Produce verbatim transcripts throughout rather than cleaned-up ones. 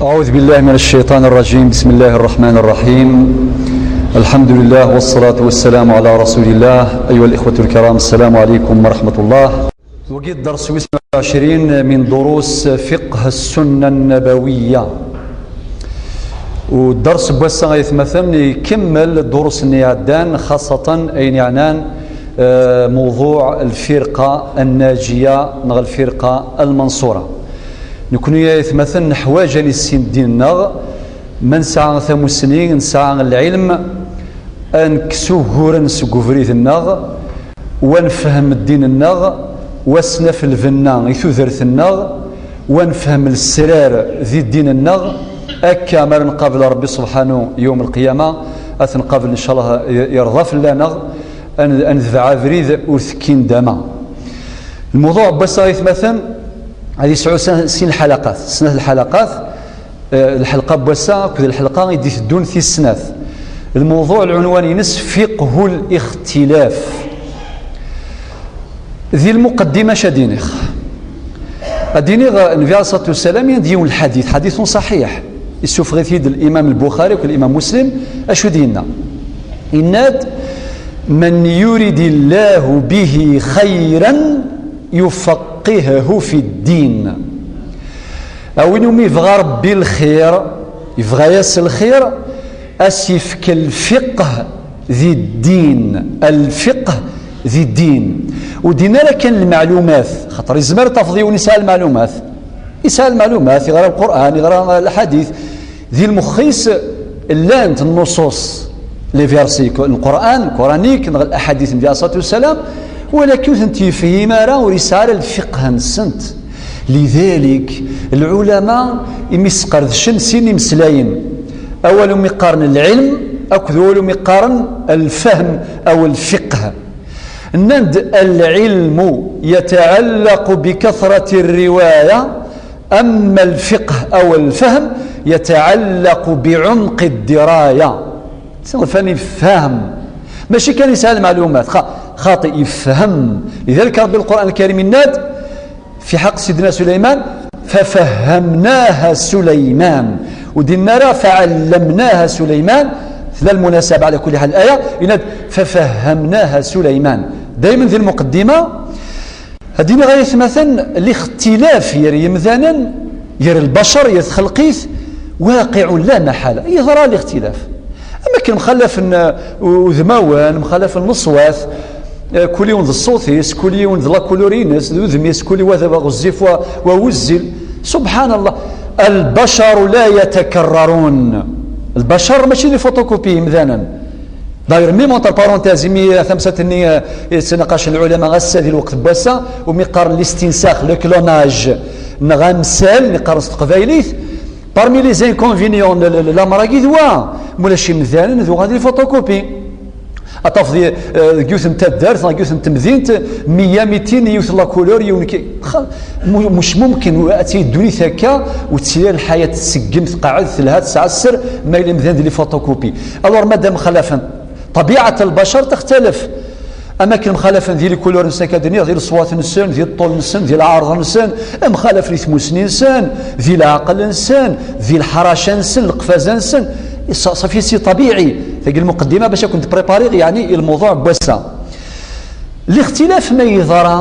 أعوذ بالله من الشيطان الرجيم. بسم الله الرحمن الرحيم. الحمد لله والصلاة والسلام على رسول الله. أيها الإخوة الكرام، السلام عليكم ورحمة الله. Wagi d dders wis tmenya u ɛecrin min durus fiqh السنة النبوية. U dders n wass-a, ay atmaten, ikemmel ddurus-nni iɛeddan, xaṣṣatan ayen yeɛnan, eh, mewḍuɛ الفرقة الناجية neɣ الفرقة المنصورة. Nekni, ay atmaten, neḥwaǧ ad nissin ddin-nneɣ. Ma nesɛa tamussni, nesɛa lɛilm, ad nekkes uguren seg ubrid-nneɣ, wa nefhem ddin-nneɣ, wa s-naf lbenna i tudert-nneɣ, wa nefhem lesrar di ddin-nneɣ. Akka, mi ara nqabel Ṛebbi subḥanu yawm lqiyama, ad t-nqabel, ncallah, yerḍa fell-aneɣ, ad n-, ad netbeɛ abrid ur tekki ndama. Lmuḍuɛ n wass-a, ay atmaten, ad yesɛu sin, sin lḥalaqat, snat lḥalaqat. Eh, lḥelqa n wass-a akked lḥelqa i d-iteddun tis snat. Lmewḍuɛ, lɛunwan-ines, fiqhu lixtilaf. Di lmuqeddima, acu ad d-iniɣ? Ad d-iniɣ, eh, Nnbi ɛalayhi ṣṣalatu wassalam, yenna-d yiwen lḥadit, ḥaditun ṣaḥiḥ, issufeɣ-it-id Limam Lbuxari akked Limam Muslim. Acu i d-yenna? Yenna-d: من يرد الله به خيرا يفقهه في الدين. A win umi yebɣa Ṛebbi lxir, yebɣa-yas lxir, a s-yefk lfiqh di ddin, lfiqh di ddin. Ur d-yenni ara kan lmeɛlumat, xaṭer yezmer ad tafeḍ yiwen yesɛa lmeɛlumat, yesɛa lmeɛlumat, yeɣra Lqur'an, yeɣra lḥadit, di lmex-is llant nnuṣuṣ, les versets n Lqur'an, coranique, neɣ laḥadit n Nnbi ɛalayhi ṣṣalatu wassalam, walakin ur tent-yefhim ara, ur yesɛi ara lfiqh-nsent. Lidalik, lɛulama imi sqerdcen sin imeslayen, awal umi qqaren lɛilm akked wawal umi qqaren lfahm aw lfiqh. Nnan-d: العلم يتعلق بكثرة الرواية، أما الفقه أو الفهم يتعلق بعمق الدراية. Sɛan ifham. Mačči kan yesɛa lmeɛlumat, xa-, xaṭi, ifhem. Lidalik Ṛebbi Lqur'an Lkarim yenna-d في حق سيدنا سليمان: ففهمناها سليمان. Ur d-yenni ara فعلمناها سليمان. Tella lmunasaba, ɛla kulli ḥal, laya, yenna-d: ففهمناها سليمان. Daymen di lmuqeddima, ad d-iniɣ, ay atmaten, lixtilaf gar yimdanen, gar lbacer, gar txelqit, واقع لا محالة. Yeḍra lixtilaf. Am akken mxalafen, uh, udmawen, mxalafen leṣwat, uh, kul yiwen d ṣṣut-is, kul yiwen d la couleur-ines, d udem-is, kul wa d ɣezzif, wa, wa wezzil. سبحان الله. البشر لا يتكررون. Lbacer mačči d les photocopies imdanen. D'ailleurs, même entre parenthèses, imi tamsalt-nni, uh, yettnaqacen lɛulama ass-a di lweqt n wass-a, umi qqaren listinsakh, le clonage, neɣ amsal, mi qqaren s teqbaylit, parmi les inconvénients n l-, l-, lamer-agi d wa, mulac imdanen d uɣad di photocopie. Ad tafeḍ, eh, deg yiwet n taddart neɣ deg yiwet n temdint, meyya mitin, yiwet n la couleur, yiwen ki-, xa-, mu-, مش ممكن ad tili ddunit akka, ur tettili ara lḥayat tseggem, tqeɛɛed, telha, tesɛa sser, ma yella imdanen d les photocopies. Alors, madame xalafen, طبيعة البشر تختلف. Am akken mxalafen di les couleurs-nsen, akka d-nniɣ, di leṣwat-nsen, di ṭṭul-nsen, di lɛerḍ-nsen, mxalafen di tmussni-nsen, di leɛqel-nsen, di leḥraca-nsen, leqfaza-nsen. Sa-, صافي, c'est طبيعي. Tagi lmuqeddima bac ad kent-prépariɣ, yeɛni, i lmuḍuɛ n wass-a. Lixtilaf ma yeḍra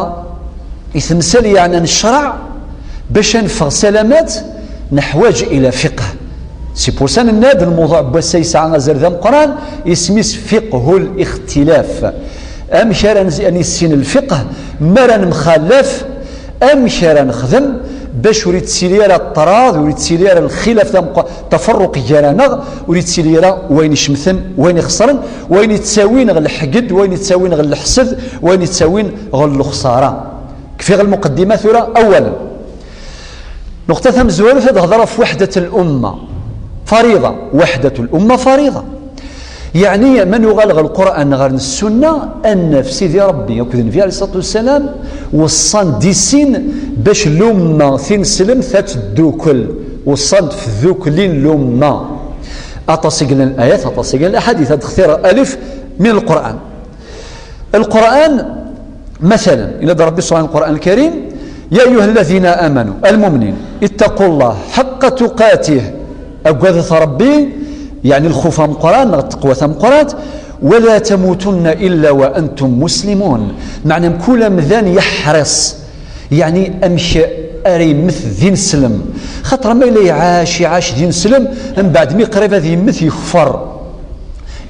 i temsal yeɛnan ccreɛ, bac ad neffeɣ salamat, neḥwaǧ ila fiqh. C'est pour ça nenna-d lmuḍuɛ n wass-a yesɛa azal d ameqqran, isem-is fiqhu lixtilaf. Amek ara nz-, ad nissin lfiqh, mi ara nemxalaf, amek ara nexdem, bac ur yettili ara ṭṭrad, ur yettili ara lxilaf d ameqqran, taferruq gar-aneɣ, ur yettili ara wayen icemten, wayen ixesren, wayen yettawin ɣer lḥegd, wayen yettawin ɣer leḥsed, wayen yettawin ɣer lexsara. Kfiɣ lmuqeddima tura, awalen. Nuqta tamezwarut, ad hḍeṛ ɣef وحدة الأمة. Fariḍa. وحدة الأمة fariḍa. Yeɛni, ma nuɣal ɣer Lqur'an, ɣer Ssunna, ad naf Sidi Ṛebbi akked Nnbi ɛalayhi ṣṣalatu wassalam weṣṣan di sin bac lumma tineslemt ad teddukel. Weṣṣan-d f tdukli n lumma. Aṭas i yellan ayat, aṭas i yellan aḥadit, ad xtireɣ alif min Lqur'an. Lqur'an, مثلا, yenna-d Ṛebbi subḥanahu, Lqur'an Lkarim, يا أيها الذين آمنوا, المؤمنين, اتقوا الله حق تقاته, aggadet Ṛebbi, yeɛni lxuf ameqqran neɣ taqwa tameqqrant, ولا تموتن إلا وأنتم مسلمون. Meɛna mkul amdan yeḥṛiṣ, yeɛni amek ara yemmet d ineslem. Xaṭer ma yella iɛac, iɛac d ineslem, mbeɛd mi qrib ad yemmet yekfer.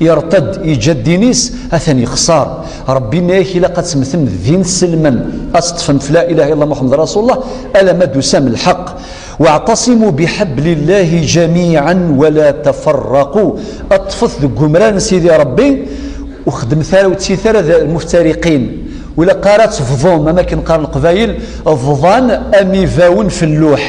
Irṭa-d, yeǧǧa ddin-is, atan yexṣar. Ṛebbi yenna-yak ilaq ad temmtem d inselmen, ad teṭṭfem f la ilaha illallah Muḥemmed Rasulullah, alamma d-usam lḥeqq. واعتصموا بحبل الله جميعا ولا تفرقوا. Ṭṭfet deg umrar n Sidi Ṛebbi, ur xeddmet ara, ur ttget ara d lmuftariqin. Ur ilaq ara ad tebḍum, am akken qqaren Leqbayel, bḍan am ibawen f lluḥ.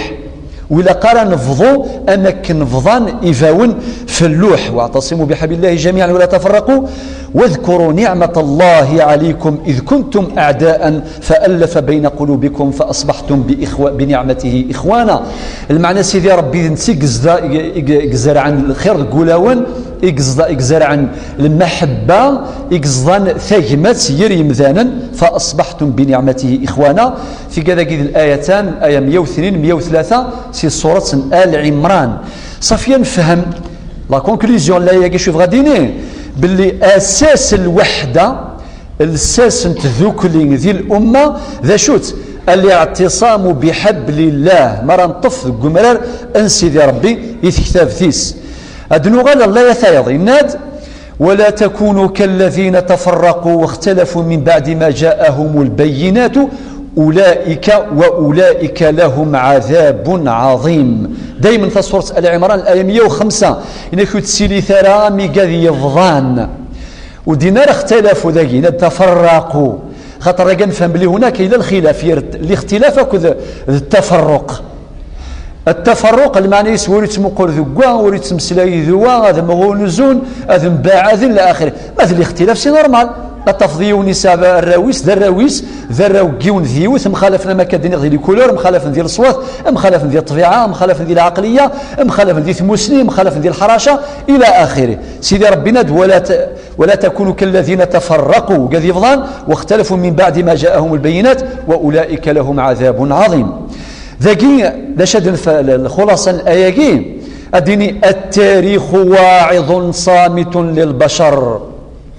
Ur ilaq ara nebḍu am akken bḍan ibawen f lluḥ. واعتصموا بحبل الله جميعا ولا تفرقوا واذكروا نعمة الله عليكم إذ كنتم أعداء فألف بين قلوبكم فأصبحتم بإخوة-, بنعمته إخوانا. Lmeɛna, Sidi Ṛebbi d netta i yezda-, i, i, i izerɛen lxir deg wulawen, i yezda-, i izerɛen lmaḥebba, i yeẓḍan tagmat gar yemdanen, فأصبحتم بنعمته إخوانا. Tigad-agi d layatan, aya meyya u tnin, meyya u tlata, si ṣṣurat n Al Ɛimran. Ṣafi, ad nefhem la conclusion n laya-agi, acu yebɣa ad d-yini, belli asas n lweḥda, lsas n tdukli di lumma, d acu-tt? الاعتصام بحبل الله, mi ara neṭṭef deg umrar n Sidi Ṛebbi, i tektabt-is. Ad nuɣal ɣer laya tayeḍ, yenna-d: ولا تكونوا كالذين تفرقوا واختلفوا من بعد ما جاءهم البينات أولئك وأولئك لهم عذاب عظيم. Daymen ta surat Al Ɛimran, laya meyya u xemsa, yenna-k ur ttili ara am igad yebḍan. Ur d-yenni ara اختلفوا dagi, yenna-d تفرقوا. Xaṭer dagi ad nefhem belli هناك yella lxilaf, yir lixtilaf akked d التفرق. التفرق, lmeɛna-is ur yettmuqul deg wa, ur yettmeslay d wa, ad mɣunzun, ad mbaɛaden, ila axiri. Ma d lixtilaf, c'est normal. Ad tafeḍ yiwen yesɛa arraw-is, d arraw-is, d arraw n yiwen d yiwet, mxalafen, am akka d-iniɣ, di les couleurs, mxalafen di leṣwat, mxalafen di ṭṭbiɛa, mxalafen di lɛaqliya, mxalafen di tmusni, mxalafen di leḥraca, ila axiri. Sidi Ṛebbi yenna-d: ولا ت-, ولا تكونوا كالذين تفرقوا, gad yebḍan, واختلفوا من بعد ما جاءهم البينات وأولئك لهم عذاب عظيم. Dagi, d acu ad nef-, l-, lxulaṣa n aya-agi? Ad d-nini: التاريخ واعظ صامت للبشر.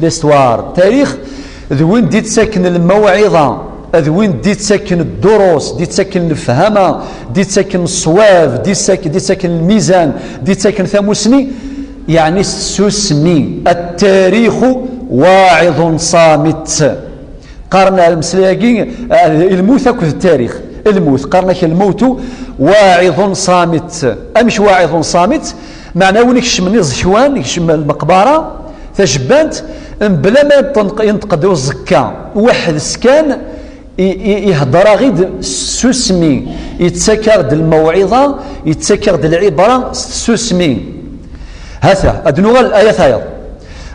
L'histoire, tarix, d win d-ittaken lmawɛiḍa, d win d-ittaken ddurus, d-ittaken lefhama, d-ittaken ṣṣwab, d-ittak-, d-ittaken lmizan, d-ittaken tamusni, yeɛni s tsusmi. التاريخ واعظ صامت. Qqaren lmeslay-agi, eh, lmut akked tarix. Lmut, qqaren-ak الموت واعظ صامت. Amek واعظ صامت? Meɛna win ikecmen iẓekwan, ikcem lmeqbara, tajebbant, mebla ma yenṭeq-, yenṭeq-d uẓekka, weḥd-s kan, i, i, ihedder-aɣ-id s tsusmi, yettak-aɣ-d lmawɛiḍa, yettak-aɣ-d lɛibra s tsusmi. Hata, ad nuɣal aya tayeḍ.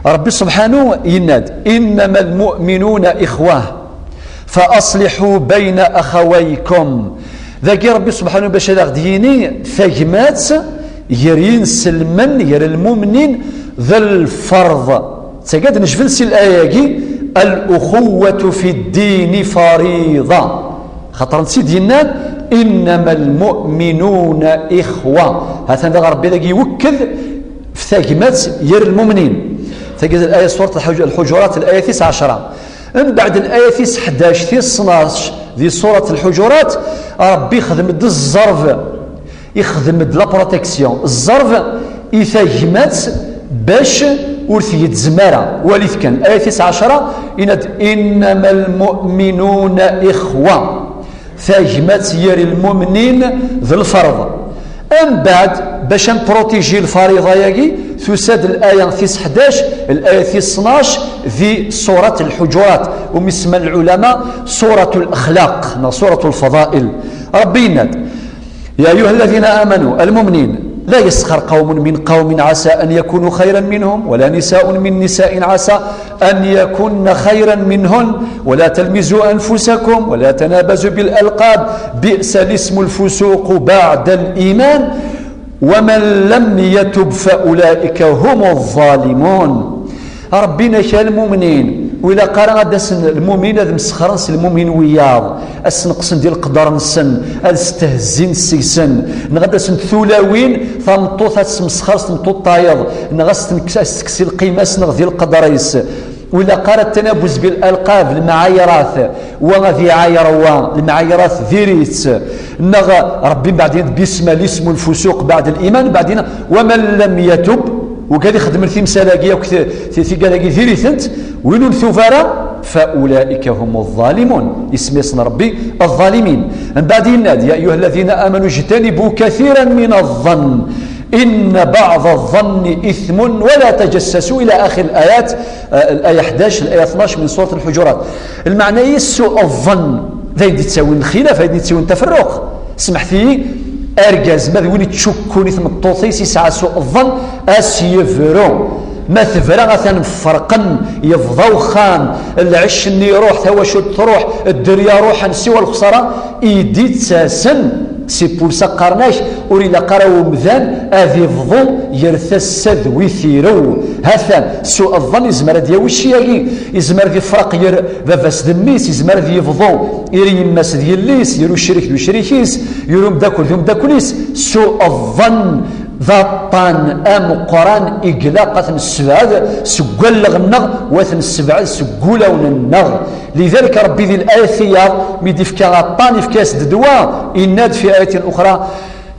Ṛebbi subḥanu yenna-d: إنما المؤمنون إخوة فأصلحوا بين أخويكم. Dagi Ṛebbi subḥanu bac ad aɣ-d-yini tagmat gar yinselmen, gar lmumnin, d lferḍ. D tagi ad nejbed si laya-agi: الأخوة في الدين فريضة. Xaṭer netta i d-yennan: إنما المؤمنون إخوة. Hatan daɣ Ṛebbi dagi iwekked f tagmat gar lmumnin. Tagi d laya surat Lḥuj-, Lḥuǧurat, laya tis ɛecra. Mbeɛd laya tis ḥdac, tis tnac di surat Lḥuǧurat, Ṛebbi ixdem-d zzerb. Ixdem-d la protection, zzerb i tagmat bac ur tgezzem ara. Walit kan, aya tis ɛecra, yenna-d: إنما المؤمنون إخوة. Tagmat gar lmumnin d lferḍ. Mbeɛd, bac ad nprotiji lfariḍa-agi, tusa-d laya tis ḥdac, laya tis tnac di surat Lḥuǧurat, umi semman lɛulama surat lexlaq, neɣ surat lfaḍail. Ṛebbi yenna-d: يا أيها الذين آمنوا, المؤمنين, لا يسخر قوم من قوم عسى أن يكونوا خيرا منهم ولا نساء من نساء عسى أن يكن خيرا منهن ولا تلمزوا أنفسكم ولا تنابزوا بالألقاب بئس الاسم الفسوق بعد الإيمان ومن لم يتب فأولئك هم الظالمون. Ṛebbi yenna-k a lmumnin, Ur ilaq ara ad d-asen lmumin ad msexren s lmumin wiyaḍ, ad sneqsen di leqder-nsen, ad stehzin seg-sen, neɣ ad d-asent tulawin, tameṭṭut ad tesmesxer s tmeṭṭut tayeḍ, neɣ ad s-tekkes lqima-s neɣ di leqder-is. Ur ilaq ara tanabuz bil alqab, lemɛayrat, wa ad iɛayer wa, lemɛayrat diri-tt. Neɣ Ṛebbi mbeɛd yenna-d bisma lismu lfusuq beɛd liman, mbeɛd yenna, wa man lam yatub, wigad ixeddmen timsal-agi akk ti-, ti-, tigad-agi diri-tent, win ur ntub ara, fa ulaika humu ḍalimun, isem-asen Ṛebbi ḍalimin. Mbeɛd yenna-d, ya ayuha alladina amanu jtanibu kathiran min ḍḍann, inna baɛḍa ḍḍanni ithmun wala tajassasu ila axir layat, eh, laya ḥdac, laya tnac min surat Lḥuǧurat. Lmeɛna-is, suɛ ḍḍenn d ayen d-ittawin lxilaf, ayen d-ittawin taferruq. Smeḥt-iyi, argaz ma d win ittcukkun i tmeṭṭut-is, yesɛa suɛ ḍḍenn, ad s-yebru. Ma tebra, atan mferqen, yebḍa uxxam, lɛecc-nni iruḥ, tawacult truḥ, dderya ruḥen, siwa lexsara i d-ittasen. C'est pour ça qqaren-ak, ur ilaq ara umdan ad ibḍu ger tasa d wi t-irew. Ha-t-an, suɛ ḍḍenn izmer ad yawi cci-agi, izmer ad ifreq ger baba-s d mmi-s, izmer ad yebḍu ger yemma-s d yelli-s, ger ucrik d ucrik-is, ger umeddakel d umeddakel-is. Suɛ ḍḍenn d aṭṭan ameqqran i ilaq ad t-nessebɛed seg walleɣ-nneɣ, u ad t-nessebɛed seg wulawen-nneɣ. Lidalik, Ṛebbi di layat tiyaḍ, mi d-ifka aṭṭan, ifka-as-d ddwa, yenna-d fi ayatin uxra,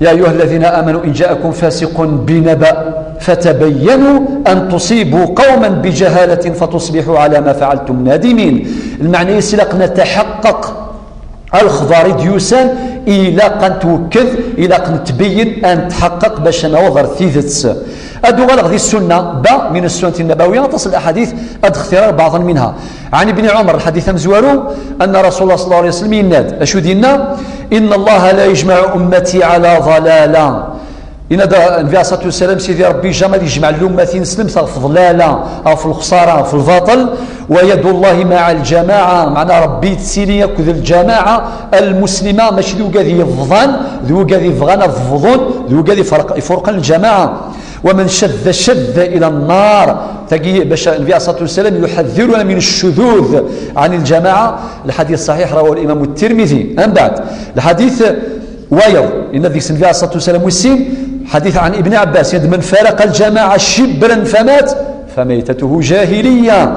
يا أيها الذين آمنوا إن جاءكم فاسق بنبأ فتبينوا أن تصيبوا قوما بجهالة فتصبحوا على ما فعلتم نادمين. Lmeɛna-is, ilaq ad ntaḥeqqeq lexbar i d-yusan, ilaq ad nettwekked, ilaq ad nettbeyyen, ad netḥeqqeq bac ad naweḍ ɣer tidet. Ad uɣaleɣ di ssunna, ba min ssunat nnabawiya, aṭas n laḥadit, ad xtireɣ baɛḍen minha. Ɛni Bni Ɛumer, lḥadit amezwaru, anna Rasul Llah ṣalla Llahu ɛalayhi wa sallam yenna-d, acu d-yenna? Inna Llaha la yejmaɛu ummati ɛala ḍalala. Yenna-d Nnbi ɛalayhi ṣṣalatu wa ssalam, Sidi Ṛebbi jamais ad yejmeɛ lumma tineslemt ɣef ḍlala, ɣef lexsara, ɣef lbaṭel. Wa yadu Llahi maɛa lǧamaɛa, meɛna Ṛebbi yettili akked lǧamaɛa almuslima, mačči d wigad yebḍan, d wigad yebɣan ad bḍun, d wigad iferq-, ifurqen lǧamaɛa. Wa man cadda cadda ila nnar. Tagi, bac Nnbi ɛalayhi ṣṣalatu wa ssalam yuḥaddiruna min ccudud ɛan lǧamaɛa. Lḥadit ṣṣaḥiḥ, rawahu limamu Tirmidi. Ambeɛd, lḥadit wayeḍ, yenna deg-s Nnbi ɛalayhi ṣṣalatu wa ssalam, wis sin, ḥadit ɛan Ibni Ɛebbas, yenna-d, man faraqa lǧamaɛa cibran famat, famaytatuhu jahiliya.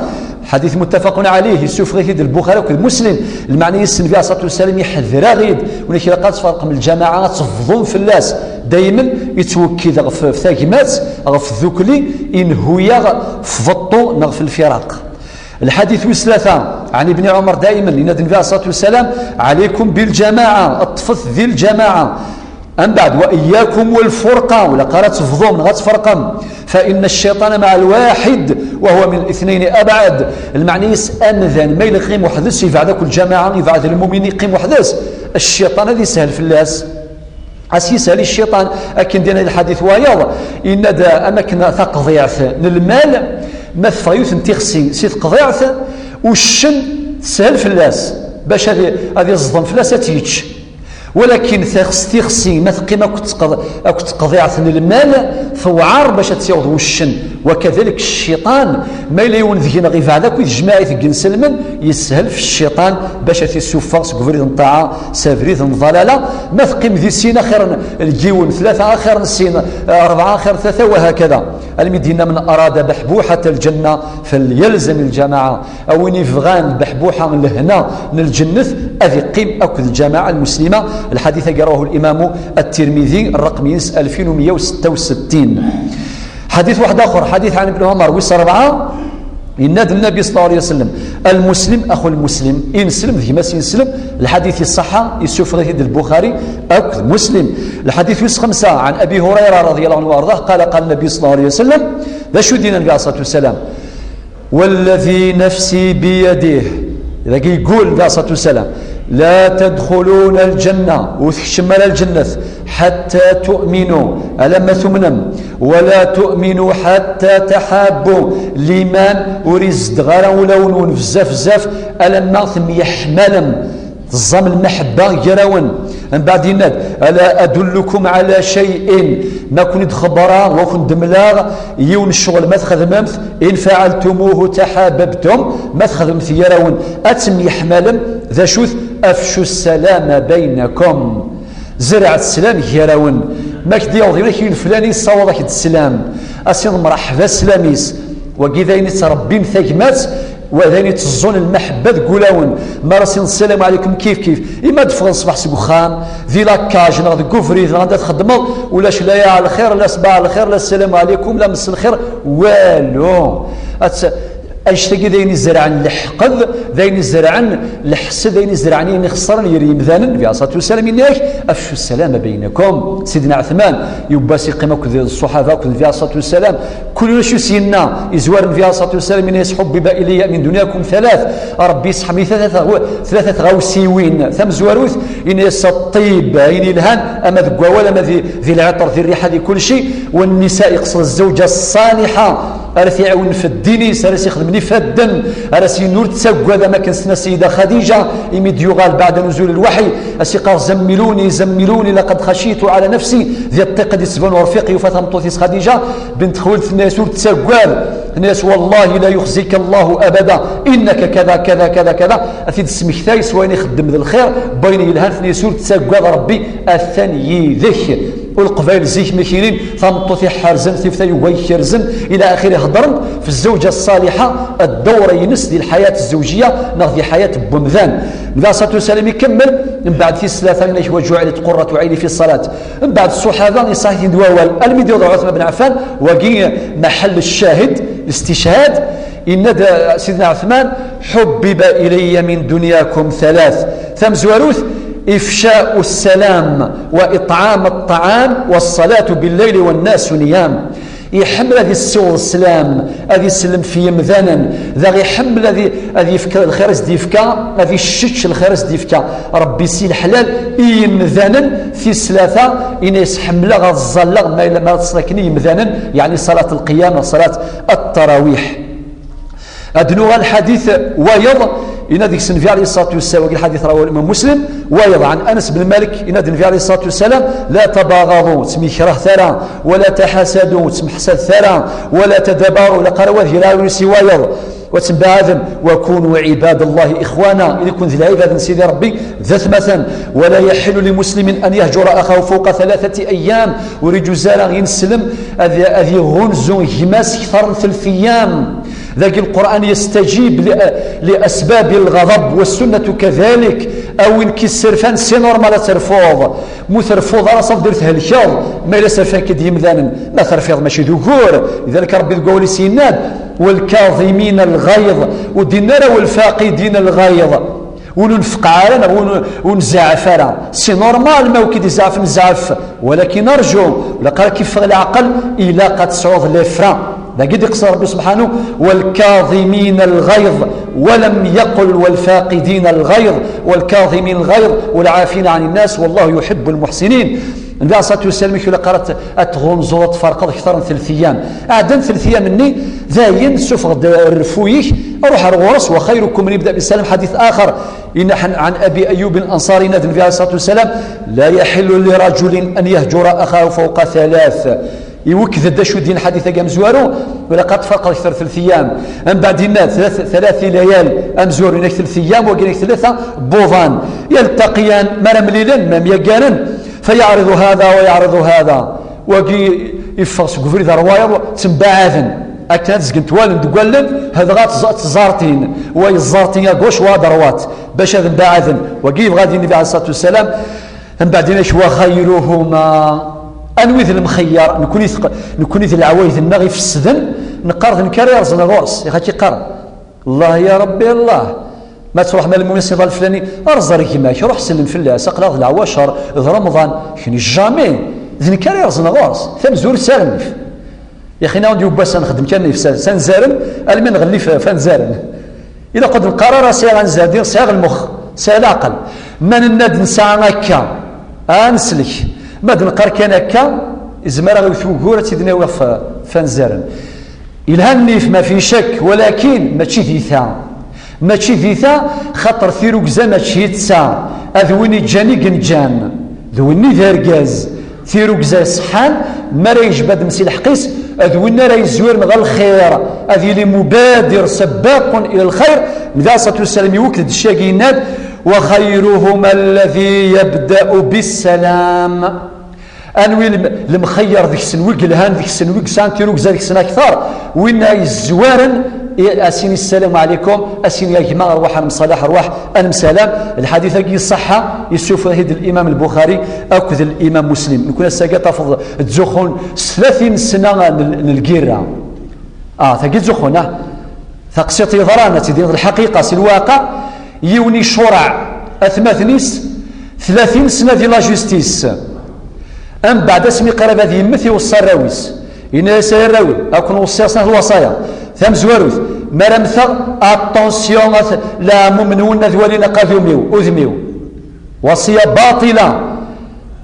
Ḥadit muttafaqun ɛalayh, yessufeɣ-it-id Lbuxari akked Muslim. Lmeɛna-is, Nnbi ɛalayhi ṣṣalatu wa ssalam iḥder-aɣ-id, win ilaq ad tferqem lǧamaɛa, ad tebḍum fell-as. Daymen ittwekkid ɣef, ɣef tagmat, ɣef tdukli, inehhu-yaɣ f beṭṭu neɣ f lfiraq. Lḥadit wis tlata, ɛan Ibni Ɛumer daymen, yenna-d Nnbi ɛalayhi ṣṣalatu wa ssalam, ɛalaykum biljamaɛa, ṭṭfet di lǧamaɛa. Ambeɛd, wa iyyakum wal furqa, ur ilaq ara ad tebḍum neɣ ad tferqem. Fa inna cciṭana maɛa lwaḥid, wa huwa min lithnayni abɛad. Lmeɛna-is, amdan ma yella yeqqim weḥd-s, yebɛed akk lǧamaɛa, yebɛed lmumin, yeqqim weḥd-s, cciṭan ad yeshel fell-as. Ad s-yeshel i cciṭan, akken d-yenna di lḥadit wayeḍ, yenna-d, am akken taqḍiɛt n lmal, ma teffeɣ yiwet n tixsi si teqḍiɛt, uccen teshel fell-as, bac ad i-, ad iẓḍem fell-as, ad tt-yečč. Walakin tixs-, tixsi ma teqqim akked tqeḍ-, akked teqḍiɛt n lmal, tewɛer bac ad tt-yaweḍ wuccen. Wa kadalik cciṭan, ma yella yiwen deg-neɣ yebɛed akk i tejmaɛit n yinselmen, yeshel f cciṭan bac ad t-isuffeɣ seg ubrid n ṭṭaɛa, s abrid n ḍḍalala. Ma teqqim di sin, axir n lgiwen, tlata, axir n sin, rebɛa, axir n tlata, wa hakada. Almi d-yenna, من أراد بحبوحة الجنة فليلزم الجماعة. A win yebɣan lbeḥbuḥa n lehna n lǧennet, ad iqqim akked lǧamaɛa lmuslima. Lḥadit-agi rawahu limamu At-Tirmidi, rraqem-ines alfin u meyya u setta u settin. Ḥadit waḥed axer, ḥadit ɛan Ibn Ɛumer, wis rebɛa, yenna-d Nnabi ṣalla Llahu ɛalayhi wa sallam, المسلم أخو المسلم, ineslem d gma-s ineslem. Lḥadit iṣṣeḥḥa, yessufeɣ-it-id Lbuxari akked Muslim. Lḥadit wis xemsa, ɛan Abi Hurayra raḍiya Llahu ɛanhu wa arḍah, qala, qala Nnabi ṣalla Llahu ɛalayhi wa sallam, d acu d-yenna Nnabi ɛalayhi ṣṣalatu wa ssalam? والذي نفسي بيده, dagi yeggul Nnabi ɛalayhi ṣṣalatu wa ssalam, لا تدخلون الجنة, ur tkeččem ara lǧennet, حتى تؤمنوا, alamma tumnem, ولا تؤمنوا حتى تحابوا, liman ur izeddeɣ ara ulawen-nwen bezzaf, bezzaf, alamma temyeḥmalem, teẓẓam lmaḥebba gar-awen. Mbeɛd yenna-d, ألا أدلكم على شيء, Ma ken-id-xebbreɣ, wa ken-d-mleɣ yiwen ccɣel ma txedmemt, in fɛaltumuhu taḥababtum, ma txedmemt gar-awen ad temyeḥmalem, d acu-t? Afcu ssalama baynakum. Zerɛet sslam gar-awen. Ma k-d-yaweḍ yiwen ak-yini flan yessawaḍ-ak-d sslam, a s-iniḍ mreḥba sslam-is. Wagi d ayen ittrebbin tagmat, wa d ayen itteẓẓun lmaḥebba deg wulawen. Mi ara s-iniḍ sslam ɛlikum kif kif, imi ad d-ffɣen ṣṣbeḥ seg uxxam, di la cage neɣ deg ubrid neɣ anda txeddmeḍ, ulac la ya lxir, la ṣbaḥ lxir, la sslam ɛlikum, la mselxir, walu. Ad tt-, Annect-agi d ayen izerɛen leḥqed, d ayen izerɛen leḥsed, d ayen izerɛen ayen ixeṣren gar yimdanen. Nabi alayhi ṣṣlatu wassalam yenna-ak, afcu ssalama baynakum. Sidna Ɛetman, yiwwas yeqqim akked ṣṣuḥaba akked Nabi alayhi ṣṣlatu wassalam, kul acu s-yenna, izwar Nabi alayhi ṣṣlatu wassalam, yenna-yas, ḥubbiba ilayya min dunyakum thalat. Ṛebbi yesseḥmel-iyi tlata tɣ-, tlata tɣawsiwin. Tamezwarut, yenna-yas ṭṭib, ayen yelhan, ama deg wawal, ama di, di lɛiṭer, di rriḥa, di kulci, wa nnisa, yeqṣed zzawǧa ṣṣaliḥa, ara t-iɛiwnen f ddin-is, ara s-ixedmen ifadden, ara s-yinin ur ttaggad, am akken s-tenna Ssida Xadiǧa, imi d-yuɣal baɛda nuzul lwaḥy, a s-iqqar, zammiluni, zammiluni, laqad xacitu ɛala nafsi, di ṭṭiq i d-yettban urfiq, yufa tameṭṭut-is Xadiǧa bint Xuwaylid, tenna-yas ur ttaggad, tenna-yas wallahi la yuxzika Allahu abada, innaka kada, kada, kada, kada, a t-id-tesmektay s wayen ixeddem d lxir, n wayen yelhan, tenna-yas ur ttaggad, Rebbi atan yid-k. U Leqbayel zik mi k-inin, tameṭṭut iḥerzen, tif tayuga ikerzen, ila axiri, heddren f zzawǧa ṣṣaliḥa, ddawra-ines di lḥayat zzawǧiya neɣ di ḥayat n wemdan. Nabi alayhi ṣṣlatu wassalam ikemmel, mbeɛd tis tlata, yenna-ak, wa juɛilat qurratu ɛini fi ṣṣalat. Mbeɛd ṣṣuḥaba, iṣaḥ-iten-d wawal, almi d-iwweḍ Ɛutman ben Ɛeffan, wagi maḥell ccahid, listichhad, yenna-d, eh, Sidna Ɛetman, ḥubbiba ilayya min dunyakum thalat. Tamezwarut, ifcau ssalam wa iṭɛam ṭṭɛam wa ṣṣalatu billayli wa nnasu niyam. Iḥemmel ad issiweḍ sslam, ad isellem f yimdanen, daɣ iḥemmel ad i-, ad yefk lxir i s-d-yefka, ad issečč lxir i s-d-yefka. Rebbi si leḥlal i yimdanen, tis tlata, yenna-yas ḥemmleɣ ad ẓẓalleɣ ma yella ma ara ṭṭsen akken i yimdanen, yeɛni ṣalat lqiyam, ṣalat ttarawiḥ. Ad nuɣal lḥadit wayeḍ, yenna deg-s Nnbi alayhi ṣṣlatu wassalam, wagi lḥadit rawahu Imam Muslim, wayeḍ ɛan Anas ben Malik, yenna-d Nnbi alayhi ṣṣlatu wassalam, la tabaɣaḍu, ttemyekrahet ara, wala taḥasadu, ttemḥesadet ara, wala tadabaru, ilaq ara wa d yir arwis i wayeḍ, wa ttembaɛaden, wa kunu ɛibad Allahi ixwana, ili-ken d lɛibad n Sidi Rebbi d atmaten, wala yaḥillu li muslimin an yahjura axahu fawqa thalathati ayyam, ur iǧuz ara i ineslem ad, ad iɣunzu gma-s kter n telt ayyam. Dagi Lqur'an yestajib li, li asbabi lɣaḍab, wa ssunnatu kadalik. A win k-isserfan, c'est normal ad terfuḍ. Ma ur terfuḍ ara, ṣafi, dir thelkeḍ. Ma yella serfan-k-id yimdanen, ma terfiḍ mačči d ugur. Lidalik Rebbi deg wawal-is yenna-d, walkaḍimina lɣayḍ. Ur d-yenna ara walfaqidina lɣayḍ. Ur nfeqqeɛ ara, neɣ ur, ur nzeɛɛef ara. C'est normal, ma ur k-id-izeɛɛef, nzeɛɛef. Walakin arju, ilaq ara k-iffeɣ leɛqel, ilaq ad tesɛuḍ les freins. Dagi d-iqsed Rebbi subḥanahu, walkaḍimina lɣayḍ, walam yaqul walfaqidina lɣayḍ, walkaḍimina lɣayḍ, walɛafina ɛani nnas, wallahu yuḥibbu lmuḥsinin. Nnbi alayhi ṣṣlatu wassalam, ilaq ara t-, ad tɣunzuḍ, ad tferqeḍ kter n telt ayyam. Ɛeddan telt ayyam-nni, dayen, sufeɣ-d rrfu-ik, ruḥ ar ɣur-s, wa xayrukum man ibda bissalam, ḥadit axer. Yenna-d ɛan Abi Ayyub Lanṣari, yenna-d Nnbi alayhi ṣṣlatu wassalam, la yaḥillu li rajulin an yahjura axahu fawqa thalat. Iwekked-d acu d-yenna lḥadit-agi amezwaru, ilaq ad tferqeḍ kter telt ayyam. Mbeɛd yenna-d thalat, thalat layal, amezwaru yenna-k telt ayyam, wagi yenna-k tlata n wuḍan. Yaltaqiyan, mi ara mlilen, mi ara myagaren, fa yaɛriḍu hada wa yaɛriḍu hada. Wagi iffeɣ seg ubrid ar wayeḍ, ttembaɛaden. Akken ad zgent wallen deg wallen, dɣa tẓ-, tẓartin. Wa yeẓẓartin à gauche, wa à droite. Bac ad mbaɛaden. Wagi yebɣa ad d-yini Nnbi alayhi ṣṣlatu wassalam, mbeɛd yenna-k, wa xayruhuma. Anwi d lemxeyyer? Nekni teq-, nekni d leɛwayed-nneɣ ifesden, neqqar d nekk ara yerẓen ɣur-s. Yak akka i qqaren. Allah ya Rebbi, Allah. Ma truḥ ma lmunis iḍal flani, erẓ ar gma-k, ruḥ sellem fell-as, aql-aɣ d leɛwacer, d Remḍan, kni jamais. D nekk ara yerẓen ɣur-s, tamezwarut sɛiɣ nnif. Yaxi, nna-awen-d yiwwas ad nxeddem kan nnif, s, s anzaren, almi nɣelli f, f anzaren. Ilaq ur d-neqqar ara sɛiɣ anzar, diɣ sɛiɣ lmux, sɛiɣ leɛqel. Ma nenna-d nesɛa akka, ad neslek. Ma d-neqqar kan akka, izmer ad ɣ-iwet wugur ad tt-id-nawi f, f anzaren. Yelha nnif, ma fi ccek, walakin mačči di ta. Mačči di ta, xaṭer tirugza mačči d ta. Ad win iǧǧan i yenǧan, d winni d argaz. Tirugza iṣeḥḥan, mi ara yejbadem si lḥeqq-is, d win ara yezwiren ɣer lxir, ad yili mubadir, sabbaqun ila lxir. Nnbi alayhi ṣṣalatu wassalam iwekd-d ccagi, yenna-d: "Wa xayruhum alladhi yabda'u bissalam." Anwi lem-, lemxeyyer deg-sen, wi yelhan deg-sen, wi yesɛan tirugza deg-sen akter? Winna yezwaren i, a s-yini: "Ssalamu ɛlikum", a s-yini: "A gma, rwaḥ a nemṣalaḥ, rwaḥ a nemsalam." Lḥadit-agi iṣeḥḥa, yessufeɣ-it-id Limam Lbuxari akked Limam Muslim. Nekni ass-agi ad tafeḍ ttzuxxun s tlatin sna n, n lgirra. Ah, tagi ttzuxxun, ah. Taqsiṭ yeḍran, ad tili d lḥaqiqa si lwaqiɛ, yiwen icureɛ atmaten-is tlatin sna di la justice. Mbeɛd asmi qrib ad yemmet, iweṣṣa arraw-is. Yenna-yas: "Ay arraw-iw, ad ken-weṣṣiɣ snat lwaṣaya. Tamezwarut, mi ara mmteɣ, attention, at leɛmum-nwen ad walin aqadum-iw, udem-iw." Waṣiya baṭila.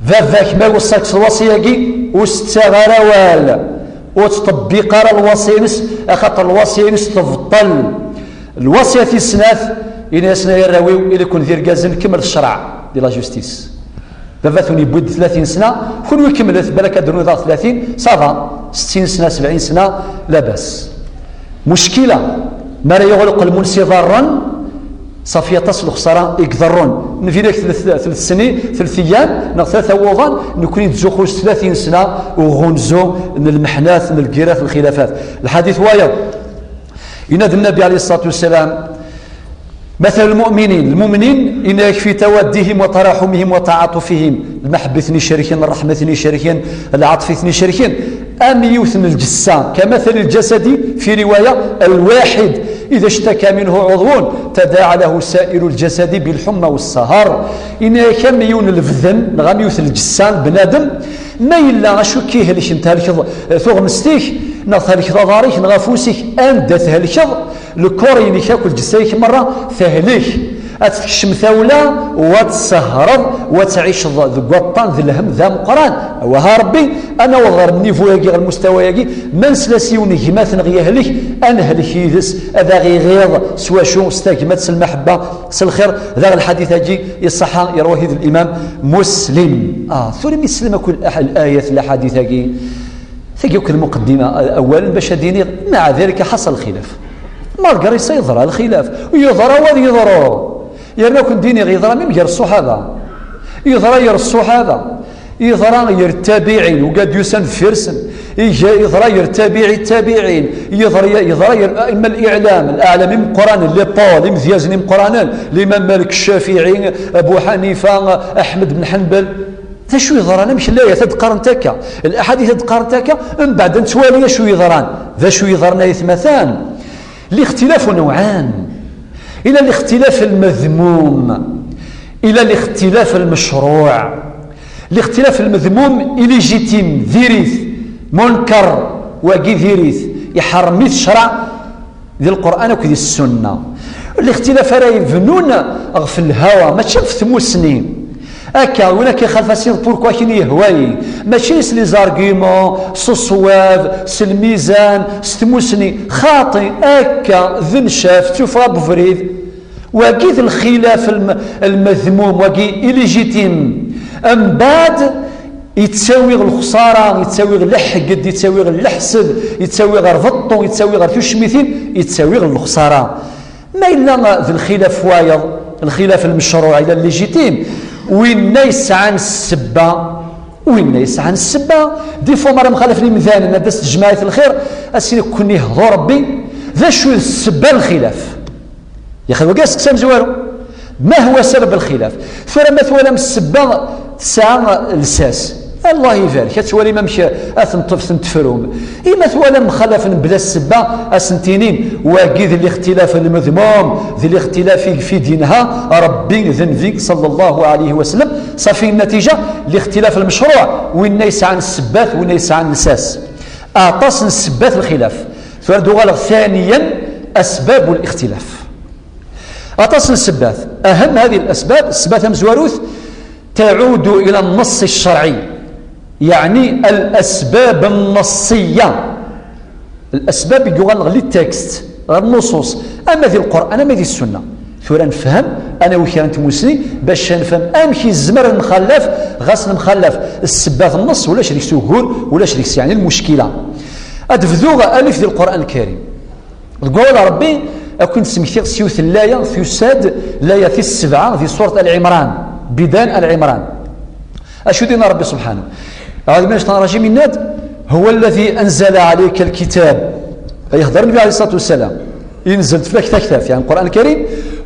Baba-k ma iweṣṣa-k s lwaṣi-agi, ur s-ttaɣ ara awal, ur ttṭebbiq ara lwaṣi-ines, axaṭer lwaṣi-ines tebṭel. Lwaṣya tis snat, ini-asen: "Ay arraw-iw, ili-ken d irgazen, kemmel ccreɛ di la justice." Baba-twen yewwi-d tlatin sna, kunwi kemmlet, balak ad d-rnuḍ tlatin, ça va, settin sna, sebɛin sna, labas. Muckila, mi ara yuɣal uqelmun s iḍarren, ṣafi aṭas n lexṣara i iḍerrun. Nbin-ak tlet, tlet sni, tlet eyyam, neɣ tlata wuḍan, nekni nettzuxxu s tlatin sna uɣunzu n lmeḥnat, n lgirat, n lxilafat. Lḥadit wayeḍ, yenna-d Nnabi alayhi ṣṣalatu wassalam: "مثل المؤمنين", lmumnin, yenna-ak: "في توادهم وتراحمهم وتعاطفهم", lmaḥebba i ten-icerken, ṛṛeḥma i ten-icerken, lɛeṭf i ten-icerken, am yiwet n lǧessa, "كمثل الجسد في رواية الواحد إذا اشتكى منه عضو تداعى له سائر الجسد بالحمى والسهر". Yenna-ak am yiwen n lebden, neɣ am yiwet n lǧessa n bnadem, ma yella acu k-ihelken, thelkeḍ, eh, tuɣmest-ik, neɣ thelkeḍ aḍar-ik, neɣ afus-ik, anda thelkeḍ, lkor-inek akk, lǧessa-ik merra tehlek. Ad tkecem tawla, wa tsehreḍ, wa tɛiceḍ deg waṭṭan d lhem d ameqqran. Awah a Rebbi, ad naweḍ ɣer nnivu-agi, ɣer lmustawa-agi, ma nesla s yiwen gma-tneɣ yehlek, ad nehlek yid-s, ad aɣ-iɣiḍ s wacu? S tagmat, s lmaḥebba, s lxir. Daɣ lḥadit-agi iṣeḥḥa, yerwa-t-id Limam Muslim. Ah, tura mi teslam akk l-, layat, lḥadit-agi, tagi akk lmuqeddima, awalen bac ad iniɣ, مع ذلك حصل الخلاف. Malgré ça, yeḍra lxilaf. Yeḍra wa ad yeḍru. Yerna ad ken-d-iniɣ, yeḍra même gar ṣṣuḥaba. Yeḍra gar ṣṣuḥaba. Yeḍra gar ttabiɛin, ugad yusan deffir-sen. Iga-, yeḍra gar ttabiɛi ttabiɛin. Yeḍra, yeḍra gar aimma n liɛlam, leɛlam imeqqranen, les pôles, imedyazen imeqqranen, Limam Malik, Ccafiɛi, Abu Ḥanifa, Aḥmed ben Ḥenbel. D acu yeḍran? Amek llayat ad d-qqarent akka, laḥadit ad d-qqarent akka, mbeɛd ad nettwali acu yeḍran? D acu yeḍran, ay atmaten? الاختلاف نوعان. إلى الاختلاف المذموم، إلى الاختلاف المشروع. Lixtilaf lmedmum, illégitime, diri-t, munker, wagi diri-t, iḥerrem-it ccreɛ di Lqur'an akked di Ssunna. Lixtilaf ara yebnun ɣef lhawa, mačči ɣef tmusni. Akka, win akka ixalef asin, pourquoi akken yehwa-yi? Mačči s les arguments, s ṣṣwab, s lmizan, s tmusni. Xaṭi, akka, d nnecaf, d tuffɣa n ubrid. Wagi d lxilaf lm-, lmedmum, wagi illégitime. Mbeɛd, yettawi ɣer lexsara, yettawi ɣer leḥqed, yettawi ɣer leḥsed, yettawi ɣer beṭṭu, yettawi ɣer tucmitin, yettawi ɣer lexsara. Ma yella d lxilaf wayeḍ, lxilaf lmecruɛ, yella légitime, winna yesɛan ssebba, winna yesɛan ssebba. Des fois, mi ara mxalafen imdanen, ad as-tejmeɛ-it lxir, a s-yini: "Nekkni hḍu Rebbi, d acu d ssebba n lxilaf?" Yaxi wagi asteqsi amezwaru. Ma huwa sabab lxilaf? Tura ma twalam ssebba tesɛa lsas, Allah ibarek, ad twalim amek ad ten-, ten-tefrum. I ma twalam mxalafen bla ssebba, ad sen-tinim: "Wagi d lixtilaf lmedmum, d lixtilaf i, i d-yenha Rebbi d Nnbi ṣalla Llahu ɛalayhi wa sallam." Ṣafi, nnatija, lixtilaf lmecruɛ, winna yesɛan ssebbat, winna yesɛan lsas. Aṭas n ssebbat lxilaf. Tura ad uɣaleɣ ثانيا أسباب الاختلاف. Aṭas n ssebbat. أهم هذه الأسباب, ssebba tamezwarut, تعود إلى النص الشرعي، يعني الأسباب النصية. Lasbab i yuɣalen ɣer les textes, ɣer nnuṣuṣ, ama di Lqur'an, ama di Ssunna. Tura nefhem, ad nawi kra n tmusni bac ad nefhem amek yezmer ad nemxallaf. Ɣas nemxallaf, ssebba n nneṣ ulac deg-s ugur, ulac deg-s, yeɛni, lmuckila. Ad bduɣ alif di Lqur'an Lkarim. Deg wawal n Ṛebbi, ad ken-d-smektiɣ s yiwet n laya, tusa-d laya tis sebɛa di surat Al Ɛimran, bidan Al Ɛimran. Acu d-yenna Ṛebbi subḥanahu? أعوذ بالله من الشيطان الرجيم, yenna-d: هو الذي أنزل عليك الكتاب. Ay ihder Nnbi alayhi ṣṣalatu wassalam, yenzel-d fell-ak taktabt, yeɛni Lqur'an Lkarim.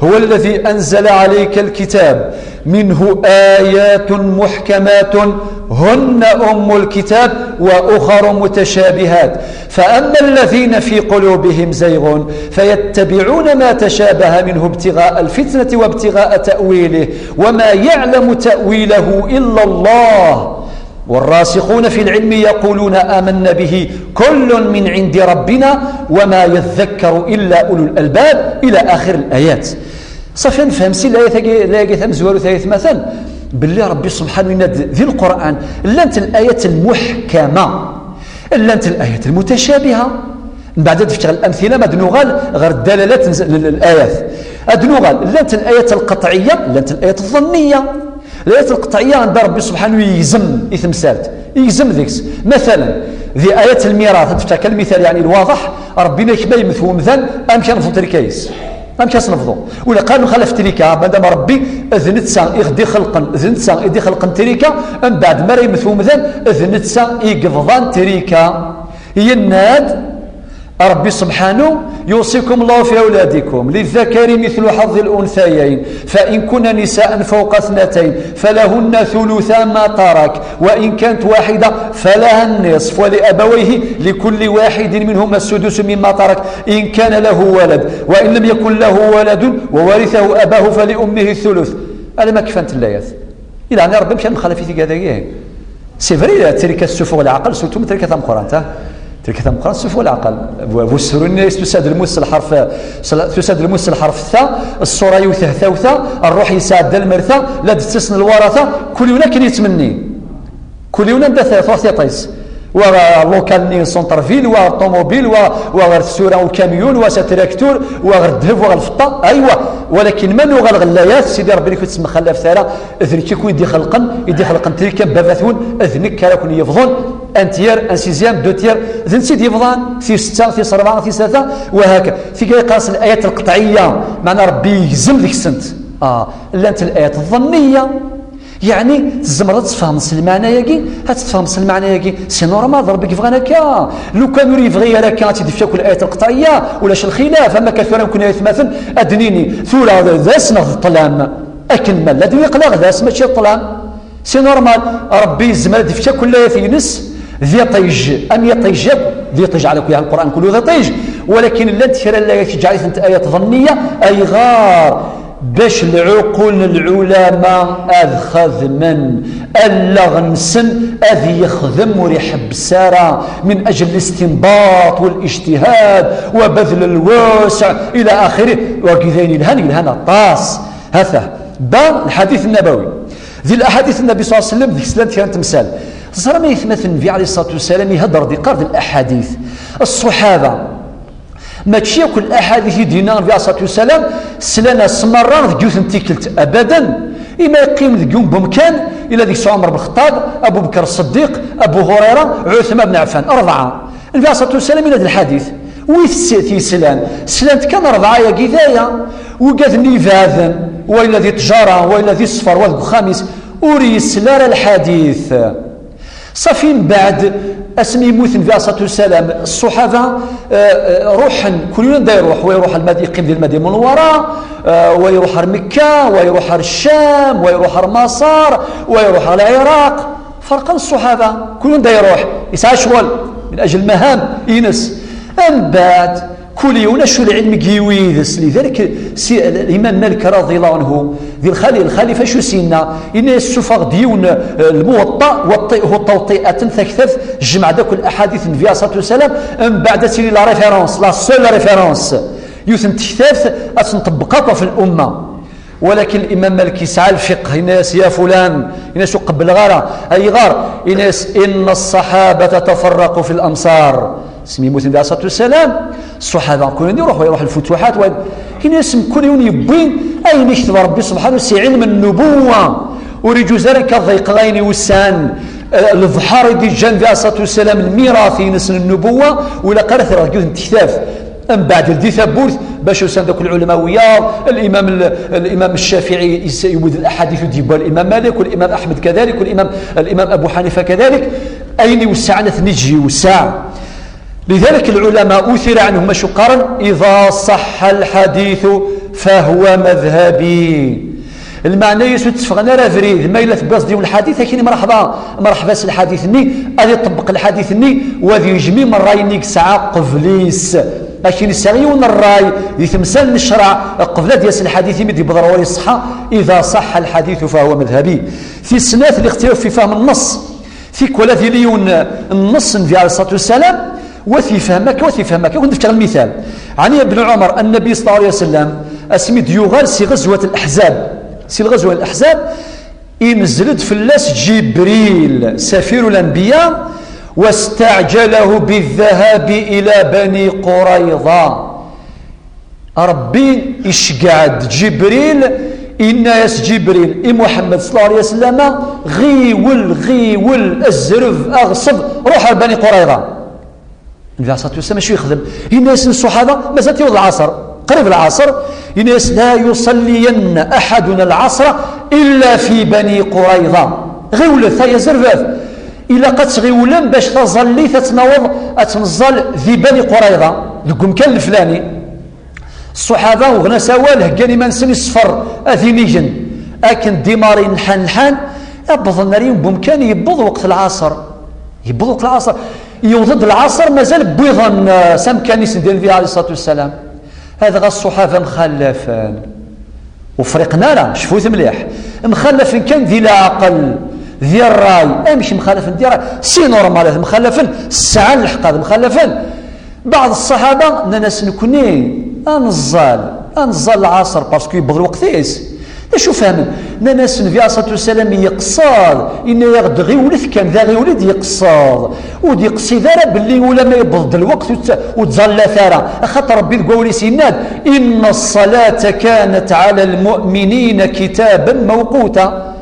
هو الذي أنزل عليك الكتاب منه آيات محكمات هن أم الكتاب وأخر متشابهات فأما الذين في قلوبهم زيغ فيتبعون ما تشابه منه ابتغاء الفتنة وابتغاء تأويله وما يعلم تأويله إلا الله والراسخون في العلم يقولون آمنا به كل من عند ربنا وما يذكر إلا أولو الألباب إلى آخر الآيات. Ṣafi, nefhem si layat-agi, layat tamezwarut, ayat matan, belli Ṛebbi subḥanahu yenna-d di Lqur'an, llant layat lmuḥkama, llant layat lmutacabiha. Mbeɛd ad d-fkeɣ lamtila, ma ad nuɣal ɣer ddalalat n z-, l-, l-, layat. Ad nuɣal, llant layat lqeṭɛiyya, llant layat ẓanniya. Layat lqeṭɛiyya anda Ṛebbi subḥanahu yegzem i temsalt, yegzem deg-s. Matalan, di ayat lmirat, ad d-fkeɣ kan lmital, yeɛni, lwaḍeḥ, Ṛebbi yenna-k ma yemmet wemdan, amek ad nebḍu trika-is? Amek ad s-nebḍu? Ula qal nxalaf trika, madam Ṛebbi d netta i ɣ-d-ixelqen, d netta i d-ixelqen trika, mbeɛd mi ara yemmet wemdan, d netta i yebḍan trika. Yenna-d Ṛebbi subḥanahu: يوصيكم الله في أولادكم للذكر مثل حظ الأنثيين فإن كن نساء فوق اثنتين فلهن ثلثا ما ترك وإن كانت واحدة فلها النصف ولأبويه لكل واحد منهما السدس مما ترك إن كان له ولد وإن لم يكن له ولد وورثه أباه فلأمه الثلث. Alamma kfant llayat. Ilaq a Ṛebbi, amek ara nxalaf i tigad-agi? C'est vrai, trika tessufuɣ leɛqel, surtout ma trika tameqqrant, ah. Trika tameqqrant tessufuɣ leɛqel. Bu, bu sefru-nni tusa-d lmut s lḥerf, s l-, tusa-d lmut s lḥerf ta, ṣṣura yiwet hta u ta, ṛṛuḥ yesɛedda lmerta, la d-ttasn lwarata, kul yiwen akken yettmenni. Kul yiwen anda t-, truḥ tiṭ-is. Wa ɣer lokal-nni n centre-ville, wa ɣer ṭumubil, wa, wa ɣer tsura ukamyun, wa s atraktur, wa ɣer ddheb, wa ɣer lfeṭṭa. Aywa, walakin ma nuɣal ɣer llayat, Sidi Ṛebbi, nekk ur tt-mxallafet ara, d nekk i ken-id-ixelqen, i d-ixelqen trika n baba-twen, d nekk ara ken-yebḍen, un tiers, un sixième, deux tiers, d netta i d-yebḍan, tis setta, tis ṛebɛa, tis tlata, wa haka. Tigi yeqqar-as layat lqeṭɛiyya, meɛna Ṛebbi yegzem deg-sent. Ah, llant layat ẓanniya. Yeɛni, tzemreḍ ad tfehmeḍ s lmeɛna-agi, ad tfehmeḍ s lmeɛna-agi. C'est normal, d Ṛebbi i yebɣan akka. Lukan ur yebɣi ara akka, ad tt-id-yefk akk layat lqeṭɛiyya, ulac lxilaf. Ama akka tura, nekkni aytmaten, ad d-nini, tura d ass neɣ d ṭṭlam? Akken ma nella d iqlaɣ d ass, mačči d ṭṭlam. C'est normal, Ṛebbi yezmer ad d-yefk akk layat-ines d iṭij, am yiṭij akk, d iṭij ɛla kulli ḥal, Lqur'an kullu d iṭij, walakin llant kra n layat yeǧɛel-itent ayat ḍanniya. Ayɣer? Bac lɛuqul n lɛulama ad xedmen, allaɣ-nsen ad yexdem ur iḥebbes ara, min ajel listinbaṭ walijtihad wa badl lwusɛ ila axirih. Wagi d ayen yelhan, yelhan aṭas. Hata, ba lḥadit nnabawi. Di laḥadit n Nnabi ṣalla Llahu ɛalayhi wa sallam, deg-s llant kra n temsal. Teẓram aytmaten, Nnbi ɛalayhi ṣṣalatu wa ssalam ihedder, d-iqqar di laḥadit. Ṣṣuḥaba, mačči akk laḥadit i d-yenna Nnbi ɛalayhi ṣṣalatu wa ssalam slan-as merra deg yiwet n tikkelt, abadan. Ima yeqqim deg yiwen n wemkan, ila deg-s Ɛumer ben Lxeṭṭab, Abu Bekr Ṣṣeddiq, Abu Hurayra, Ɛuthman ben Ɛeffan, rebɛa. Nnbi ɛalayhi ṣṣalatu wa ssalam yenna-d lḥadit. Wi t-, t-, yeslan? Slant kan rebɛa-yagi d aya. Wigad-nni ibeɛden, wa yella di ṭṭjara, wa yella di ṣṣfer, wa deg uxxam-is, ur yesli ara lḥadit. Ṣafi, mbeɛd asmi yemmut Nnbi ɛalayhi ṣṣalatu wa ssalam, ṣṣuḥaba, eh, eh, ruḥen, kul yiwen anda iruḥ, wa iruḥ ar Lmad-, yeqqim di Lmadina Munewwara, eh, wa iruḥ ar Mekka, wa iruḥ ar Ccam, wa iruḥ ar Maṣer, wa iruḥ ar Lɛiraq. Ferqen ṣṣuḥaba, kul anda iruḥ, yesɛa ccɣel, min ajel lmaham-ines. Mbeɛd, kul yiwen acu lɛilm i yiwi yid-s. Lidalik, si, Imam Malik radiya Llahu ɛanhu, di lxali-, lxalifa acu s-yenna? Yenna-yas, ssufeɣ-d yiwen, eh, Lmuwaṭṭa, waṭṭi-, hu tawṭi'aten, taktabt, jmeɛ-d akk laḥadit n Nnbi ɛalayhi ṣṣalatu wa ssalam, mbeɛd ad tili la référence, la seule référence. Yiwet n tektabt ad tt-nṭebbeq akk ɣef lumma. Walakin Imam Malik yesɛa lfiqh, yenna-yas, ya fulan, yenna-yas, ur qebbleɣ ara. Ayɣer? Yenna-yas, inna ṣṣaḥabata tafarraqu fi lamṣar. Asmi yemmut Nnbi ɛalayhi ṣṣalatu wa ssalam, ṣṣuḥaba, kul yiwen iruḥ, wa iruḥ lfutuḥat, wa, yenna-yas, kul yiwen yewwi Ayen ikteb Ṛebbi subḥanahu si ɛilm n-nubuwa, ur iǧuz ara akka ad ḍeyqeɣ ayen iwesɛan, eh, lebḥer i d-iǧǧan di aṣatu wassalam, lmirat-ines n nnubuwa, ur ilaq ara terreɣ deg yiwet n tektabt. Mbeɛd, ldi tawwurt, bac usan-d akk lɛulama wiyaḍ, limam l-, limam Ccafiɛi is-, yewwed laḥadit ur d-yewwi ara limam Malik, walimam Aḥmed kadalik, walimam, limam Abu Ḥanifa kadalik. Ayen iwesɛan ad ten-iǧǧ yewseɛ. لذلك العلماء أثر عنهم acu qqaren: إذا صح الحديث فهو مذهبي. Lmeɛna-is ur tteffɣen ara abrid, ma yella tewwiḍ-d yiwen lḥadit, akin mreḥba, mreḥba s lḥadit-nni, ad iṭebbeq lḥadit-nni, u ad yejmim ṛṛay-nni i yesɛa qbel-is. Akin yesɛa yiwen ṛṛay di temsal n ccreɛ, qbel ad d-yas lḥadit imi d-yewweḍ ɣer ɣur-i ṣṣeḥḥa, إذا صح الحديث فهو مذهبي. Tis snat, الاختلاف في فهم النص. Tikwal ad yili yiwen n nneṣ n Nnbi ɛalayhi ṣṣalatu wassalam, wa t-yefhem akka, wa t-yefhem akka. Ad ken-d-fkeɣ lmital. Ɛni Ibn Ɛumar, Nnbi ṣalla Llahu ɛalayhi wa sallam, asmi d-yuɣal si ɣezwat Laḥzab, si lɣezwat Laḥzab, inzel-d fell-as Ǧibril, safiru lanbiya, واستعجله بالذهاب إلى بني قريظة. Ṛebbi iceggeɛ-d Ǧibril, inna-yas Ǧibril i Muḥemmed ṣalla Llahu ɛalayhi wa sallam: ɣiwel, ɣiwel, azreb, aɣṣeb, ruḥ ar Bani Qurayḍa. Nnbi ɛalayhi ṣṣalatu wassalam acu yexdem? Inna-yasen ṣṣuḥaba, mazal-t yiweḍ lɛaṣer, qrib lɛaṣer, inna-yas: لا يصلين أحدنا العصر إلا في بني قريظة. Ɣiwlet, ay azreb, ilaq ad tɣiwlem bac taẓallit ad tt-naweḍ, ad tt-neẓẓal di Bani Qurayḍa, deg umkan leflani. Ṣṣuḥaba uɣen-as awal, heggan iman-nsen i ṣṣfer, ad inigen. Akken dimarin lḥan lḥan, wwḍen ar yiwen n wemkan, yewweḍ weqt lɛaṣer. Yewweḍ weqt lɛaṣer. Yewweḍ-d lɛaṣer, mazal wwiḍen, eh, s amkan-is n Nnbi ɛalayhi ṣṣalatu wassalam. Adɣa ṣṣuḥaba mxallafen. Ur friqen ara, cfut mliḥ. Mxallafen kan di leɛqel, di ṛṛay. Amek mxallafen di ṛṛay? C'est normal, ad mxallafen, sɛan lḥeqq ad mxallafen. Beɛḍ ṣṣaḥaba nnan-as: nekni ad neẓẓal, ad neẓẓal lɛaṣer, parce que yewweḍ lweqt-is. D acu fehmen? Nnan-as Nnbi ɛalayhi ṣṣalatu wassalam yeqṣed, yenna-yaɣ-d ɣiwlet kan, d aɣiwel i d-yeqṣed. Ur d-yeqsid ara belli ulamma yewweḍ-d lweqt ur tt-, ur ttẓallat ara. Axaṭer Ṛebbi deg wawal-is yenna-d: إن الصلاة كانت على المؤمنين كتابا موقوتا.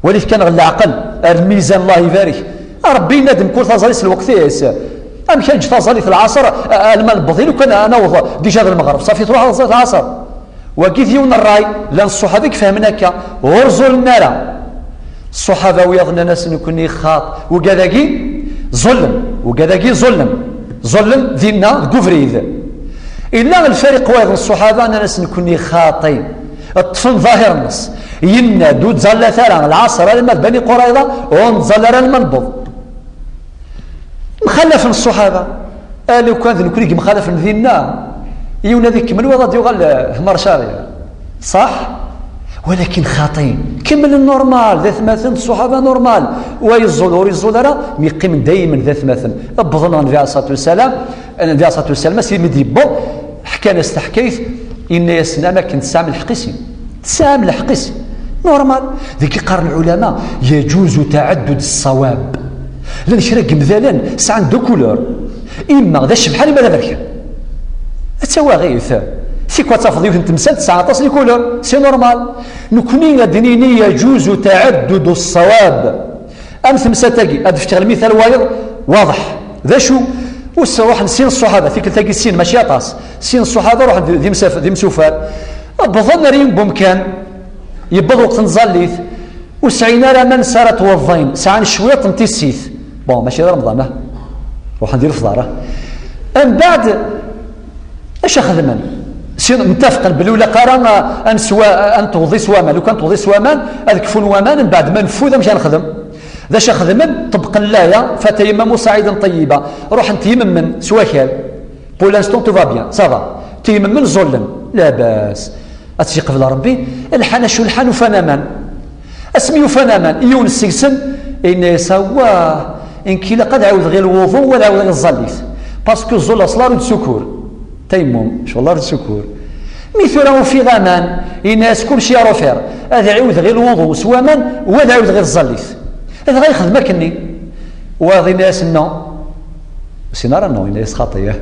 Walit kan ɣer leɛqel, ar lmizan, Allah ibarek. Ṛebbi yenna-d mkul taẓallit s lweqt-is. Amek ad neǧǧ taẓallit lɛaṣer, a-, alma newweḍ, i lukan ad naweḍ déjà d lmeɣreb, ṣafi truḥ taẓallit lɛaṣer. Wagi d yiwen n ṛṛay, llan ṣṣuḥaba i ifehmen akka, ur ẓulen ara. Ṣṣuḥaba wiyaḍ nnan-as: nekni xaṭ, wigad-agi ẓullen, wigad-agi ẓullen, ẓullen dinna deg ubrid. Illa lfariq wayeḍ n ṣṣuḥaba nnan-as: nekni xaṭi. Ṭṭfen ḍahir-nnes. Yenna-d ur ttẓallat ara lɛaṣer alamma d Bani Qurayḍa, ur nettẓalla ara alamma newweḍ. Mxallafen ṣṣuḥaba. A lukan d nekni i yemxalafen dinna, yiwen ad ikemmel, wayeḍ ad yuɣal, eh, mar cariya. Ṣaḥ? Walakin xaṭi. Kemmlen normal, d atmaten d ṣṣuḥaba normal. Wa yeẓẓul, ur yeẓẓul ara, mi qqimen daymen d atmaten. Wwḍen ɣer Nnbi ɛalayhi ṣṣalatu wassalam, Nnbi ɛalayhi ṣṣalatu wassalam, asmi d-yewweḍ, ḥkan-as taḥkayt, yenna-yasen: am akken tesɛam lḥeqq i sin. Tesɛam lḥeqq i sin. Normal. Deg i qqaren lɛulama: يجوز تعدد الصواب. Llan kra n yemdanen sɛan deux couleurs. Imma d acebḥan, imma d aberkan. Ad tawaɣit. Tikwal tafeḍ yiwet n temsalt tesɛa aṭas n les couleurs. C'est normal. Nekni ad d-nini: يجوز تعدد الصواب. Am temsalt-agi, ad d-fkeɣ lmital wayeḍ, waḍeḥ. D acu? Us-, ruḥen sin ṣṣuḥaba, tikkelt-agi sin, mačči aṭas. Sin ṣṣuḥaba ruḥen d, d imsaf-, d imsufar. Wwḍen ar yiwen n wemkan, yewweḍ lweqt n tẓallit, ur sɛin ara aman s ara ttweḍḍin, sɛan cwiṭ n tissit. Bon, mačči d Remḍan, ah. Ruḥen di lefḍar, ah. Mbeɛd, acu xedmen? Sin mtafqen belli ur ilaq ara, ah, ad neswa, ad netweḍḍi s waman. Lukan tewḍi s waman, ad kfun waman, mbeɛd ma neffud, amek ara nexdem? D acu xedmen? Ṭebbqen laya: فتيمموا صعيدا طيبا. Ruḥen tyemmen s wakal. Pour l'instant, tout va bien, ça va. Tyemmen, ẓullen. Labas. Ad tt-yeqbel Ṛebbi. Lḥan acu lḥan, ufan aman. Asmi ufan aman, yiwen seg-sen yenna-yas: awah, nekk ilaq ad ɛiwdeɣ i lwuḍu, u ad ɛiwdeɣ i tẓallit. Parce que ẓẓul aṣla ur d-ssukur. Tayammum, ccɣel ur d-ssukur. Mi tura ufiɣ aman, yenna-yas: kulci à refaire. Ad ɛiwdeɣ i lwuḍu s waman, u ad ɛiwdeɣ i tẓallit. Dɣa yexdem akkenni. Wayeḍ yenna-yas: non. Ur sin ara non, yenna-yas: xaṭi, ah.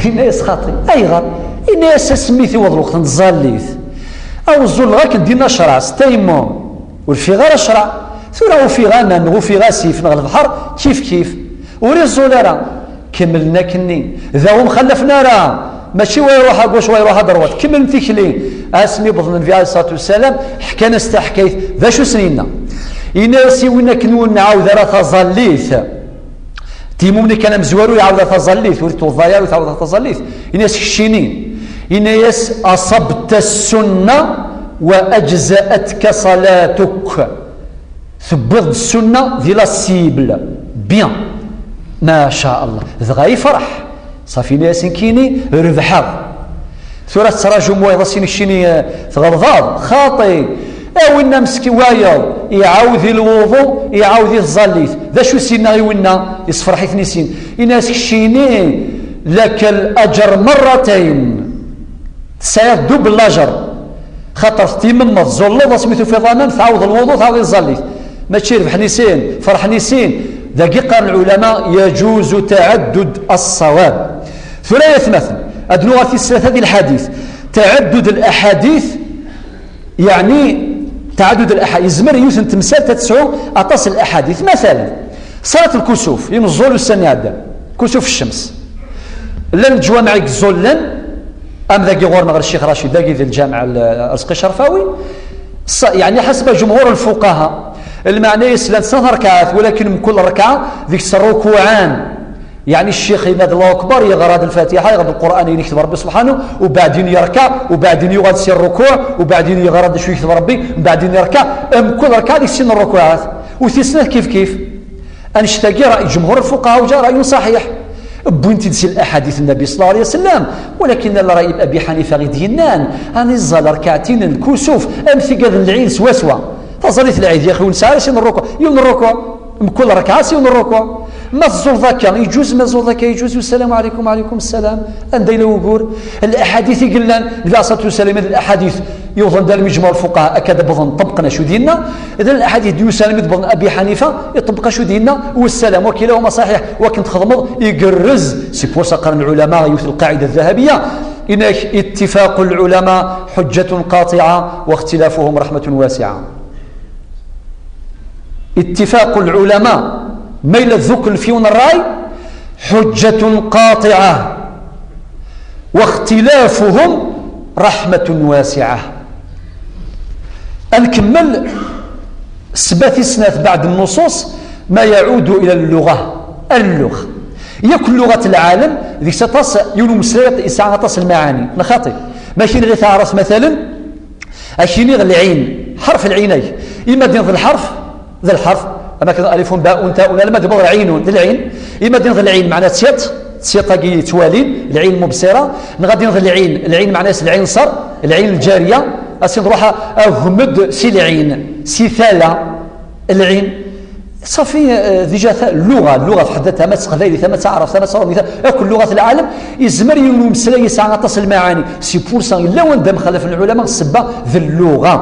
Yenna-yas: xaṭi. Ayɣer? Ini-as: "Asmi tiweḍ lweqt n tẓallit, aw ẓẓulleɣ akken dinna ccreɛ s tayammum, ur fiɣ ara ccreɛ. Tura ufiɣ aman, neɣ ufiɣ asif, neɣ lebḥer, kif kif. Ur iẓẓul ara." Kemmlen akkenni. Da ur mxallafen ara. Mačči wa iruḥ ar wac, wa iruḥ ar droite. Kemmlen tikli. Asmi wwḍen Nnbi ɛalayhi ṣṣalatu wassalam, ḥkan-as taḥkayt. D acu sen-yenna? Yenna-as: "I win akken ur nɛawed ara taẓallit." Timumen kan amezwaru iɛawed taẓallit, ur twḍa ara, ur tɛawed taẓallit. Ini-as: "Keččini." Ini-as: "Asabta ssunna wa ajza'atka salatuk." Tewwiḍ-d ssunna di la cible. Bien. Ma sha Allah. Dɣa yefreḥ. Ṣafi, ini-as: "Nekkini rebḥeɣ." Tura tettraǧum wayeḍ, as-ini: "Keččini, eh, tɣelḍeḍ, xaṭi. A winna meskin wayeḍ, iɛawed i lwuḍu, iɛawed i tẓallit. D acu s-yenna i winna?" Yessefreḥ-iten i sin. Ini-as: "Keččini, laka laǧer merratayn. Tesɛiḍ double laǧer. Xaṭer timmemmeḍ, tẓulleḍ, asmi tufiḍ aman, tɛawdeḍ lwuḍu, tɛawdeḍ i tẓallit." Mačči rebḥen i sin, ferḥen i sin. Dagi qqaren lɛulama: "Yaǧuzu taɛaddud as-ṣṣawab." Tura ay atmaten, ad nuɣal tis tlata di lḥadit. Taɛaddud al-aḥadit, yeɛni taɛaddud al-aḥadit, yezmer yiwet n temsalt ad tesɛu aṭas n laḥadit. Masalan, ṣalat lkusuf, imeẓẓul ussan iɛeddan, kusuf ccems. Llan leǧwameɛ i yeẓẓullen, am dagi ɣur-neɣ Ccix Racid, dagi di lǧameɛ l-, Arezqi Cerfawi, ṣ-, yeɛni ḥasba jumhur lfuqaha, lmeɛna-is llant snat rkaɛat, walakin mkul rkaɛa deg-s rrukuɛan. Yeɛni ccix yenna-d Allahu Akbar, yeɣra-d Lfatiḥa, yeɣra-d Lqur'an ayen yekteb Rebbi subḥanu, ubeɛdin yerka, ubeɛdin yuɣal si rrukuɛ, ubeɛdin yeɣra-d acu yekteb Rebbi, ubeɛdin yerka, mkul rkaɛa deg sin rrukuɛat, u tis snat kif kif. Annect-agi ra'y jumhur lfuqaha, u ǧa ra'yun ṣaḥiḥ. Wwin-t-id si laḥadit n Nnabi ṣalla Llahu ɛalayhi wa sallam, walakin llan ra'y Abi Ḥanifa i d-yennan, ad iẓẓal rkaɛtin n lkusuf, am tigad n lɛid swaswa. Taẓallit n lɛid, yaxi, ur nesɛi ara sin rrukuɛ, yiwen rrukuɛ. Mkul rakaɛa s yiwen rrukuɛ. Ma tẓulleḍ akka, iǧuz, ma tẓulleḍ akka, iǧuz, wassalamu ɛalaykum, wa ɛalaykum ssalam. Anda yella wugur? Laḥadit i yellan, Nnbi ɛalayhi ṣṣalatu wassalam, d laḥadit yewwḍen-d armi jemɛu lfuqaha, akka d-wwḍen, ṭebbqen acu d-yenna, d laḥadit d-yusan armi d-wwḍen Abi Ḥanifa, iṭebbeq acu d-yenna, wassalam, wa kilahuma ṣaḥiḥ, wakken txedmeḍ, igerrez. C'est pour ça qqaren lɛulama, yiwet lqaɛida ddhabiya, inek: "Ittifaqu lɛulama ḥujjatun qatiɛa, wa ixtilafuhum raḥmatun wasiɛa." Ittifaqu lɛulama, ma yella tdukkel f yiwen rray, ḥujjatun qatiɛa, wa ixtilafuhum raḥmatun wasiɛa. Ad nkemmel ssebba tis snat, beɛd nnuṣuṣ, ma yaɛudu ila lluɣa, al-lluɣa. Yakk lluɣat n lɛalem, deg-s aṭas, yiwen umeslay yesɛa aṭas n lmaɛani, neɣ xaṭi? Ma kiniɣ i taɛrabt, matalen, Ad k-iniɣ lɛin, ḥerf lɛin-agi. Ima d-iniḍ lḥerf, d lḥerf, ama kan alifun, baun, taun, alamma d-iwweḍ lɛinun, d lɛin. Ima d-iniḍ lɛin, meɛna d tiṭ, d tiṭ-agi yettwalin, lɛin mubṣira, neɣ ad d-iniḍ lɛin, lɛin meɛna-s lɛinṣer, lɛin lǧariya, ad s-iniḍ ruḥ agem-d si lɛin, si tala, lɛin. Ṣafi, eh, déjà ta-, lluɣa, lluɣa f ḥedd-ha, tama s teqbaylit, tama s taɛrabt, tama s taṛumit, akk lluɣat n lɛalem, yezmer yiwen umeslay yesɛa aṭas n lmaɛani. C'est pour ça, yella wanda mxalafen lɛulama, ssebba d lluɣa.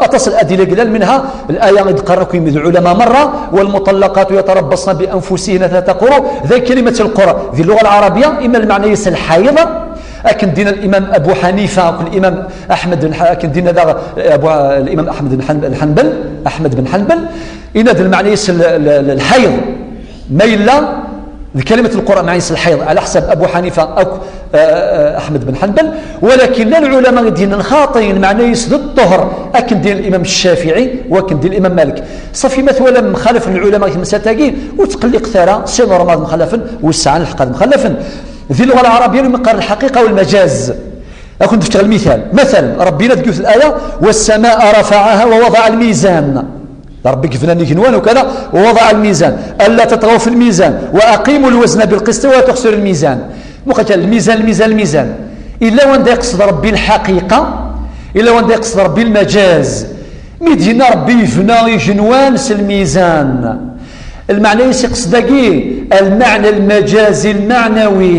Aṭas n ladilla i yellan, منها الآية i d-qqaren akk yimi d lɛulama merra: "والمطلقات يتربصن بأنفسهن ثلاثة قروء." D ay kalimat lqur di lluɣa lɛarabiya, ima lmeɛna-s lḥayḍ, akken d-yenna limam Abu Ḥanifa, akked limam Aḥmed ben Ḥa-, akken d-yenna daɣ Abu, limam Aḥmed ben Ḥan-, Ḥanbal, Aḥmed ben Ḥanbal, Yenna-d lmeɛna-s l-, l-, l-, lḥayḍ. Ma yella d kalimat lqur, meɛna-s lḥayḍ, ɛla ḥsab Abu Ḥanifa akk, eh, eh, Aḥmed ben Ḥanbal, walakin llan lɛulama i d-yennan xaṭi, lmeɛna-s d ṭṭuhṛ, akken d-yenna limam Ccafiɛi, u akken d-yenna limam Malik. Ṣafi, ma twalam mxalafen lɛulama deg temsalt-agi, ur ttqelliqet ara, c'est normal ad mxalafen, u sɛan lḥeqq ad mxalafen. Di lluɣa lɛarabiya, lumi qqaren lḥaqiqa u lmajaz. Ad kent-fkeɣ lmital. Matalen, Ṛebbi yenna-d deg yiwet laya: "والسماء رفعها ووضع الميزان." Ṛebbi yebnan igenwan, u kada, "ووضع الميزان ألا تطغوا في الميزان وأقيموا الوزن بالقسط ولا تخسروا الميزان." Muqel kan, lmizan, lmizan, lmizan. Yella wanda yeqsed Ṛebbi lḥaqiqa, yella wanda yeqsed Ṛebbi lmajaz. Mi d-yenna Ṛebbi yebna igenwan s lmizan, lmeɛna-s iqsed dagi lmeɛna lmajazi lmeɛnawi.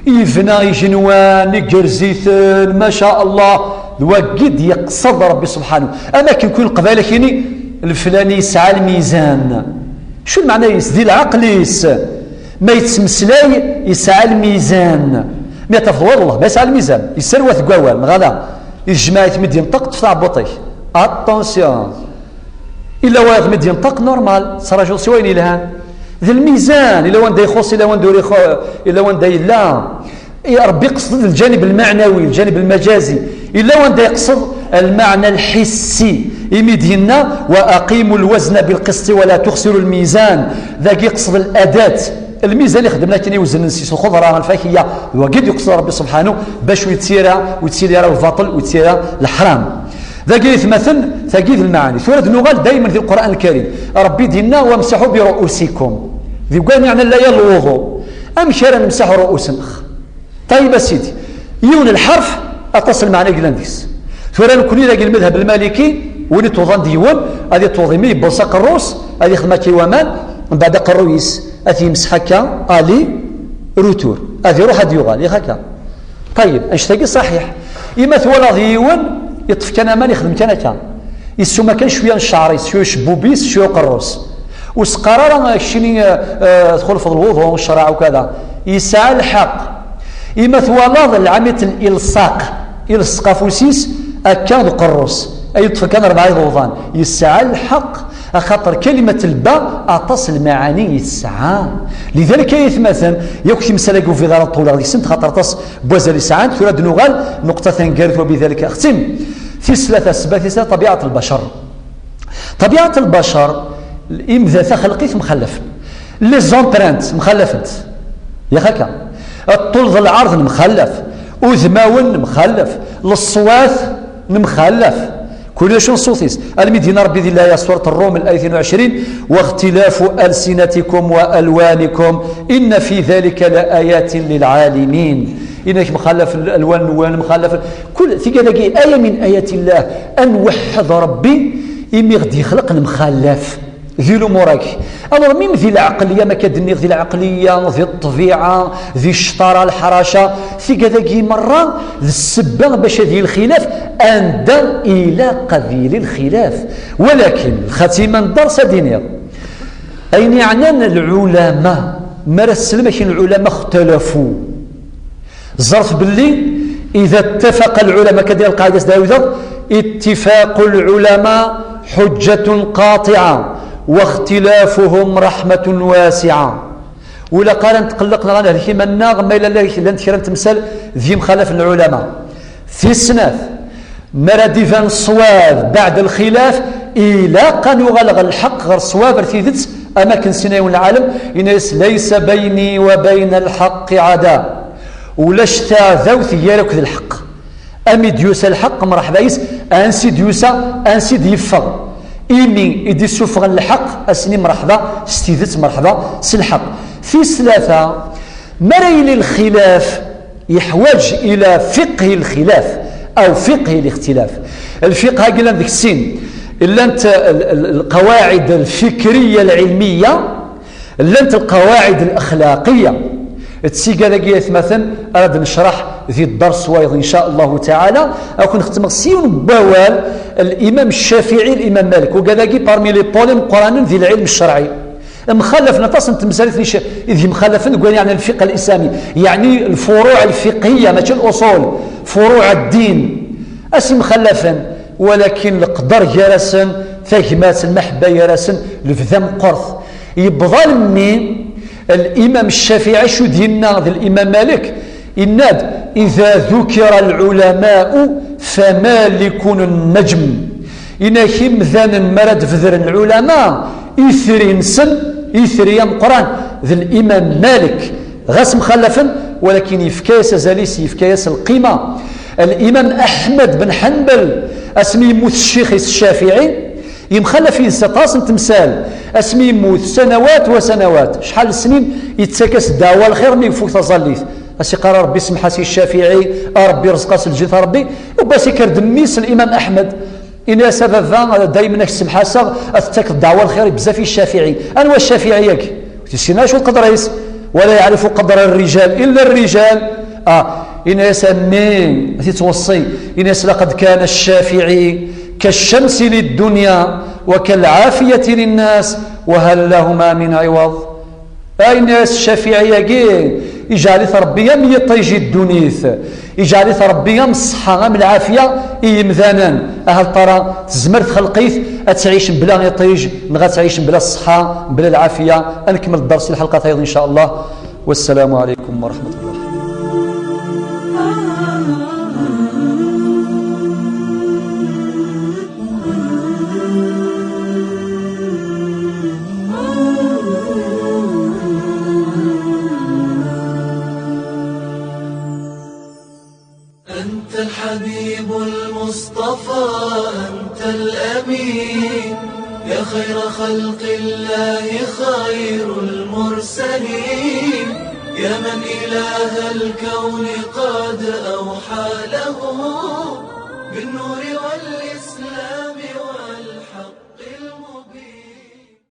Yebna igenwan, igerrez-iten, ma sha Allah, d wagi d-yeqsed Ṛebbi subḥanu. Am akken kul Leqbayel ad k-yini, leflani yesɛa lmizan. Acu lmeɛna-s? Di lɛeql-is, ma yettmeslay, yesɛa lmizan. Tafeḍ wayeḍ, Allah ma yesɛa lmizan, yesserwat deg wawal, neɣ ala? Yejmeɛ-it mi d-yenṭeq, ṭṭef taɛebbuṭ-ik. Attention. Illa wayeḍ mi d-yenṭeq, normal, ttrajuḍ si wayen yelhan. D lmizan, illa wanda ixuṣ, illa wanda ur ixu-, illa wanda yella. I Ṛebbi iqsed lǧanib lmeɛnawi, lǧanib lmajazi. Illa wanda iqsed lmeɛna lḥissi. Imi d-yenna: "Wa aqimu lwazna bilqisti wa la tuxsiru lmizan." Dagi iqsed ladat. Lmizan ixeddmen akken i weznen si lxeḍra, lfakiya, d wagi d-yeqsed Ṛebbi subḥanu, bac ur yettira, ur yettili ara lbaṭel, ur yettili ara leḥram. Dagi yetmaten, tagi d lmaɛani. Tura ad nuɣal daymen di Lqur'an Lkarim. Ṛebbi d-yenna: "Wamsaḥu bi ru'usikum." Di wayen yeɛnan laya lwuḍu. Amek ara nemsaḥ ru'us-nneɣ? Ṭayib a sidi, yiwen lḥerf, aṭas n lmeɛna i yellan deg-s. Tura nekni dagi lmadhab lmaliki, win iṭuḍan d yiwen, ad iṭuḍ imi yebbeẓ aqerru-s, ad ixdem akka i waman, mbeɛd aqerru-is ad t-yemseḥ akka, ali, retour, ad iruḥ ad yuɣal, yak akka. Ṭayib, annect-agi ṣaḥiḥ. Ima twalaḍ yiwen, yeṭṭef kan aman, ixdem kan akka. Yessuma kan cwiya n cceɛr-is, cwiya n ucebbub-is, cwiya uqerru-s. Ur s-qqar ara keččini, eh, eh, txulfeḍ lwuḍu, ccreɛ ukada. Yesɛa lḥeqq. Ima twalaḍ lɛamit n ilṣaq, ilṣeq afus-is akka d uqerru-s, ay yeṭṭef kan rebɛa iḍuḍan. Yesɛa lḥeqq, axaṭer kalimat lba aṭas n lmaɛani i tesɛa. Lidalik ay atmaten, yakk timsal-agi ur bɣiɣ ara ṭṭuleɣ deg-sent, xaṭer aṭas n wazal i sɛant. Tura ad d-nuɣal, nuqṭa taneggarut, wa bidalik axtim. Tis tlata, ssebba tis tlata, ṭabiɛat lbacer. Ṭabiɛat lbacer, imda taxelqit mxallafen. Les empreintes mxallafent. Yak akka. Ṭṭul d lɛerḍ nemxallaf. Udmawen nemxallaf. Leṣwat nemxallaf. Kul acu n ṣṣut-is. Almi d-yenna Ṛebbi di laya surat Ṛṛum, الآية اثنين وعشرين: "واختلاف ألسنتكم وألوانكم إن في ذلك لآيات للعالمين". Inek mxallaf alwan, nwan mxallaf. Kul tigad-agi aya min ayat Allah. Ad nweḥḥed Ṛebbi imi ɣ-d-yexleq nemxallaf. Di lumuṛ-agi. Alors, même di lɛeqliya, ma akka d-nniɣ, di lɛeqliya, di ṭṭbiɛa, di ccṭara, leḥraca, tigad-agi merra d ssebba bac ad yili lxilaf anda ilaq ad yili lxilaf. Walakin, lxatima n dders ad d-iniɣ, ayen yeɛnan lɛulama, mi ara teslem akin lɛulama اختلفوا. Ẓret belli إذا اتفق العلماء, akka d lqaɛida s d-ɛawdeɣ, اتفاق العلماء حجة قاطعة واختلافهم رحمة واسعة. Ur ilaq ara netqelleq neɣ ad nehlek iman-nneɣ ma yella llant kra n temsal d yimxalafen n lɛulama. Tis snat, mi ara d-iban ṣṣwab beɛd lxilaf, ilaq ad nuɣal ɣer lḥeqq, ɣer ṣṣwab, ar tidet, am akken sin yiwen lɛalem, yenna-yas: "ليس بيني وبين الحق عداء." Ulac taɛdawt gar-i akked lḥeqq. Ami d-yusa lḥeqq, mreḥba yis, ansi d-yusa, ansi d-yeffeɣ. Imi i d-issufɣen lḥeqq, ass-nni mreḥba s tidet, mreḥba s lḥeqq. Tis tlata, mi ara yili lxilaf, yeḥwaǧ ila fiqhi lxilaf aw fiqhi lixtilaf. Lfiqh-agi llan deg sin, llant l-, l-, lqawaɛid lfikriya lɛilmiya, llant lqawaɛid lexlaqiya. D tigad-agi, ay atmaten, ara d-necreḥ di dders wayeḍ, in ca Allahu taɛala. Ad ken-xetmeɣ s yiwen n wawal, Limam Ccafiɛi, Limam Malik. Ugad-agi parmi les pôles imeqqranen di lɛilm ccerɛi. Mxalafen aṭas n temsal i ten-, i d-yemxalafen deg wayen yeɛni lfiqh al-islami, yeɛni lfuruɛ lfiqhiya, mačči luṣul, furuɛ ddin. Ad s-mxalafen, walakin leqder gar-asen, tagmat, lmaḥebba gar-asen, lebda meqqret. Yebḍa lemmi, Limam Ccafiɛi acu d-yenna d Limam Malik, yenna-d: "Ida dukira lɛulamau famalikun nnajm." Inak imdanen mi ara d-bedren lɛulama, itri-nsen, itri ameqqran, d Limam Malik. Ɣas mxalafen, walakin yefka-yas azal-is, yefka-yas lqima. Limam Aḥmed ben Ḥenbel, asmi yemmut ccix-is Ccafiɛi, yemxalaf yid-s aṭas n temsal. Asmi yemmut, sanawat wa sanawat, acḥal n snin, yettak-as ddeɛwa lxir mi ifuk taẓallit. As-iqqar: "Ṛebbi semmeḥ-as i Ccafiɛi, a Ṛebbi rẓeq-as lǧet a Ṛebbi." Ubas ikker-d mmi-s Limam Aḥmed. Ini-as: "A baba, daymen ak-ssemḥaseɣ, ad tettakeḍ ddeɛwa lxir i bezzaf i Ccafiɛi." Anwa Ccafiɛi-agi? Ur t-yessin acu d qedr-is. "ولا يعرف قدر الرجال إلا الرجال." Ah, ini-as: "A mmi, ad t-yettweṣṣi." Ini-as: "لقد كان الشافعي كالشمس للدنيا وكالعافية للناس وهل لهما من عوض." Ini-as: "Ccafiɛi-agi, Iǧɛel-it Ṛebbi am yiṭij i ddunit. Iǧɛel-it Ṛebbi am ṣṣeḥḥa, am lɛafya i yimdanen. Ahat tara tezmer txelq-it ad tɛic mebla iṭij, neɣ ad tɛic mebla ṣṣeḥḥa, mebla lɛafya. Ad nkemmel dders i lḥelqa tayeḍ, in ca Allah. Wassalamu ɛalaykum wa raḥmat Allah. أنت الحبيب المصطفى، أنت الأمين، يا خير خلق الله، خير المرسلين، يا من إله الكون قد أوحى له بالنور والإسلام.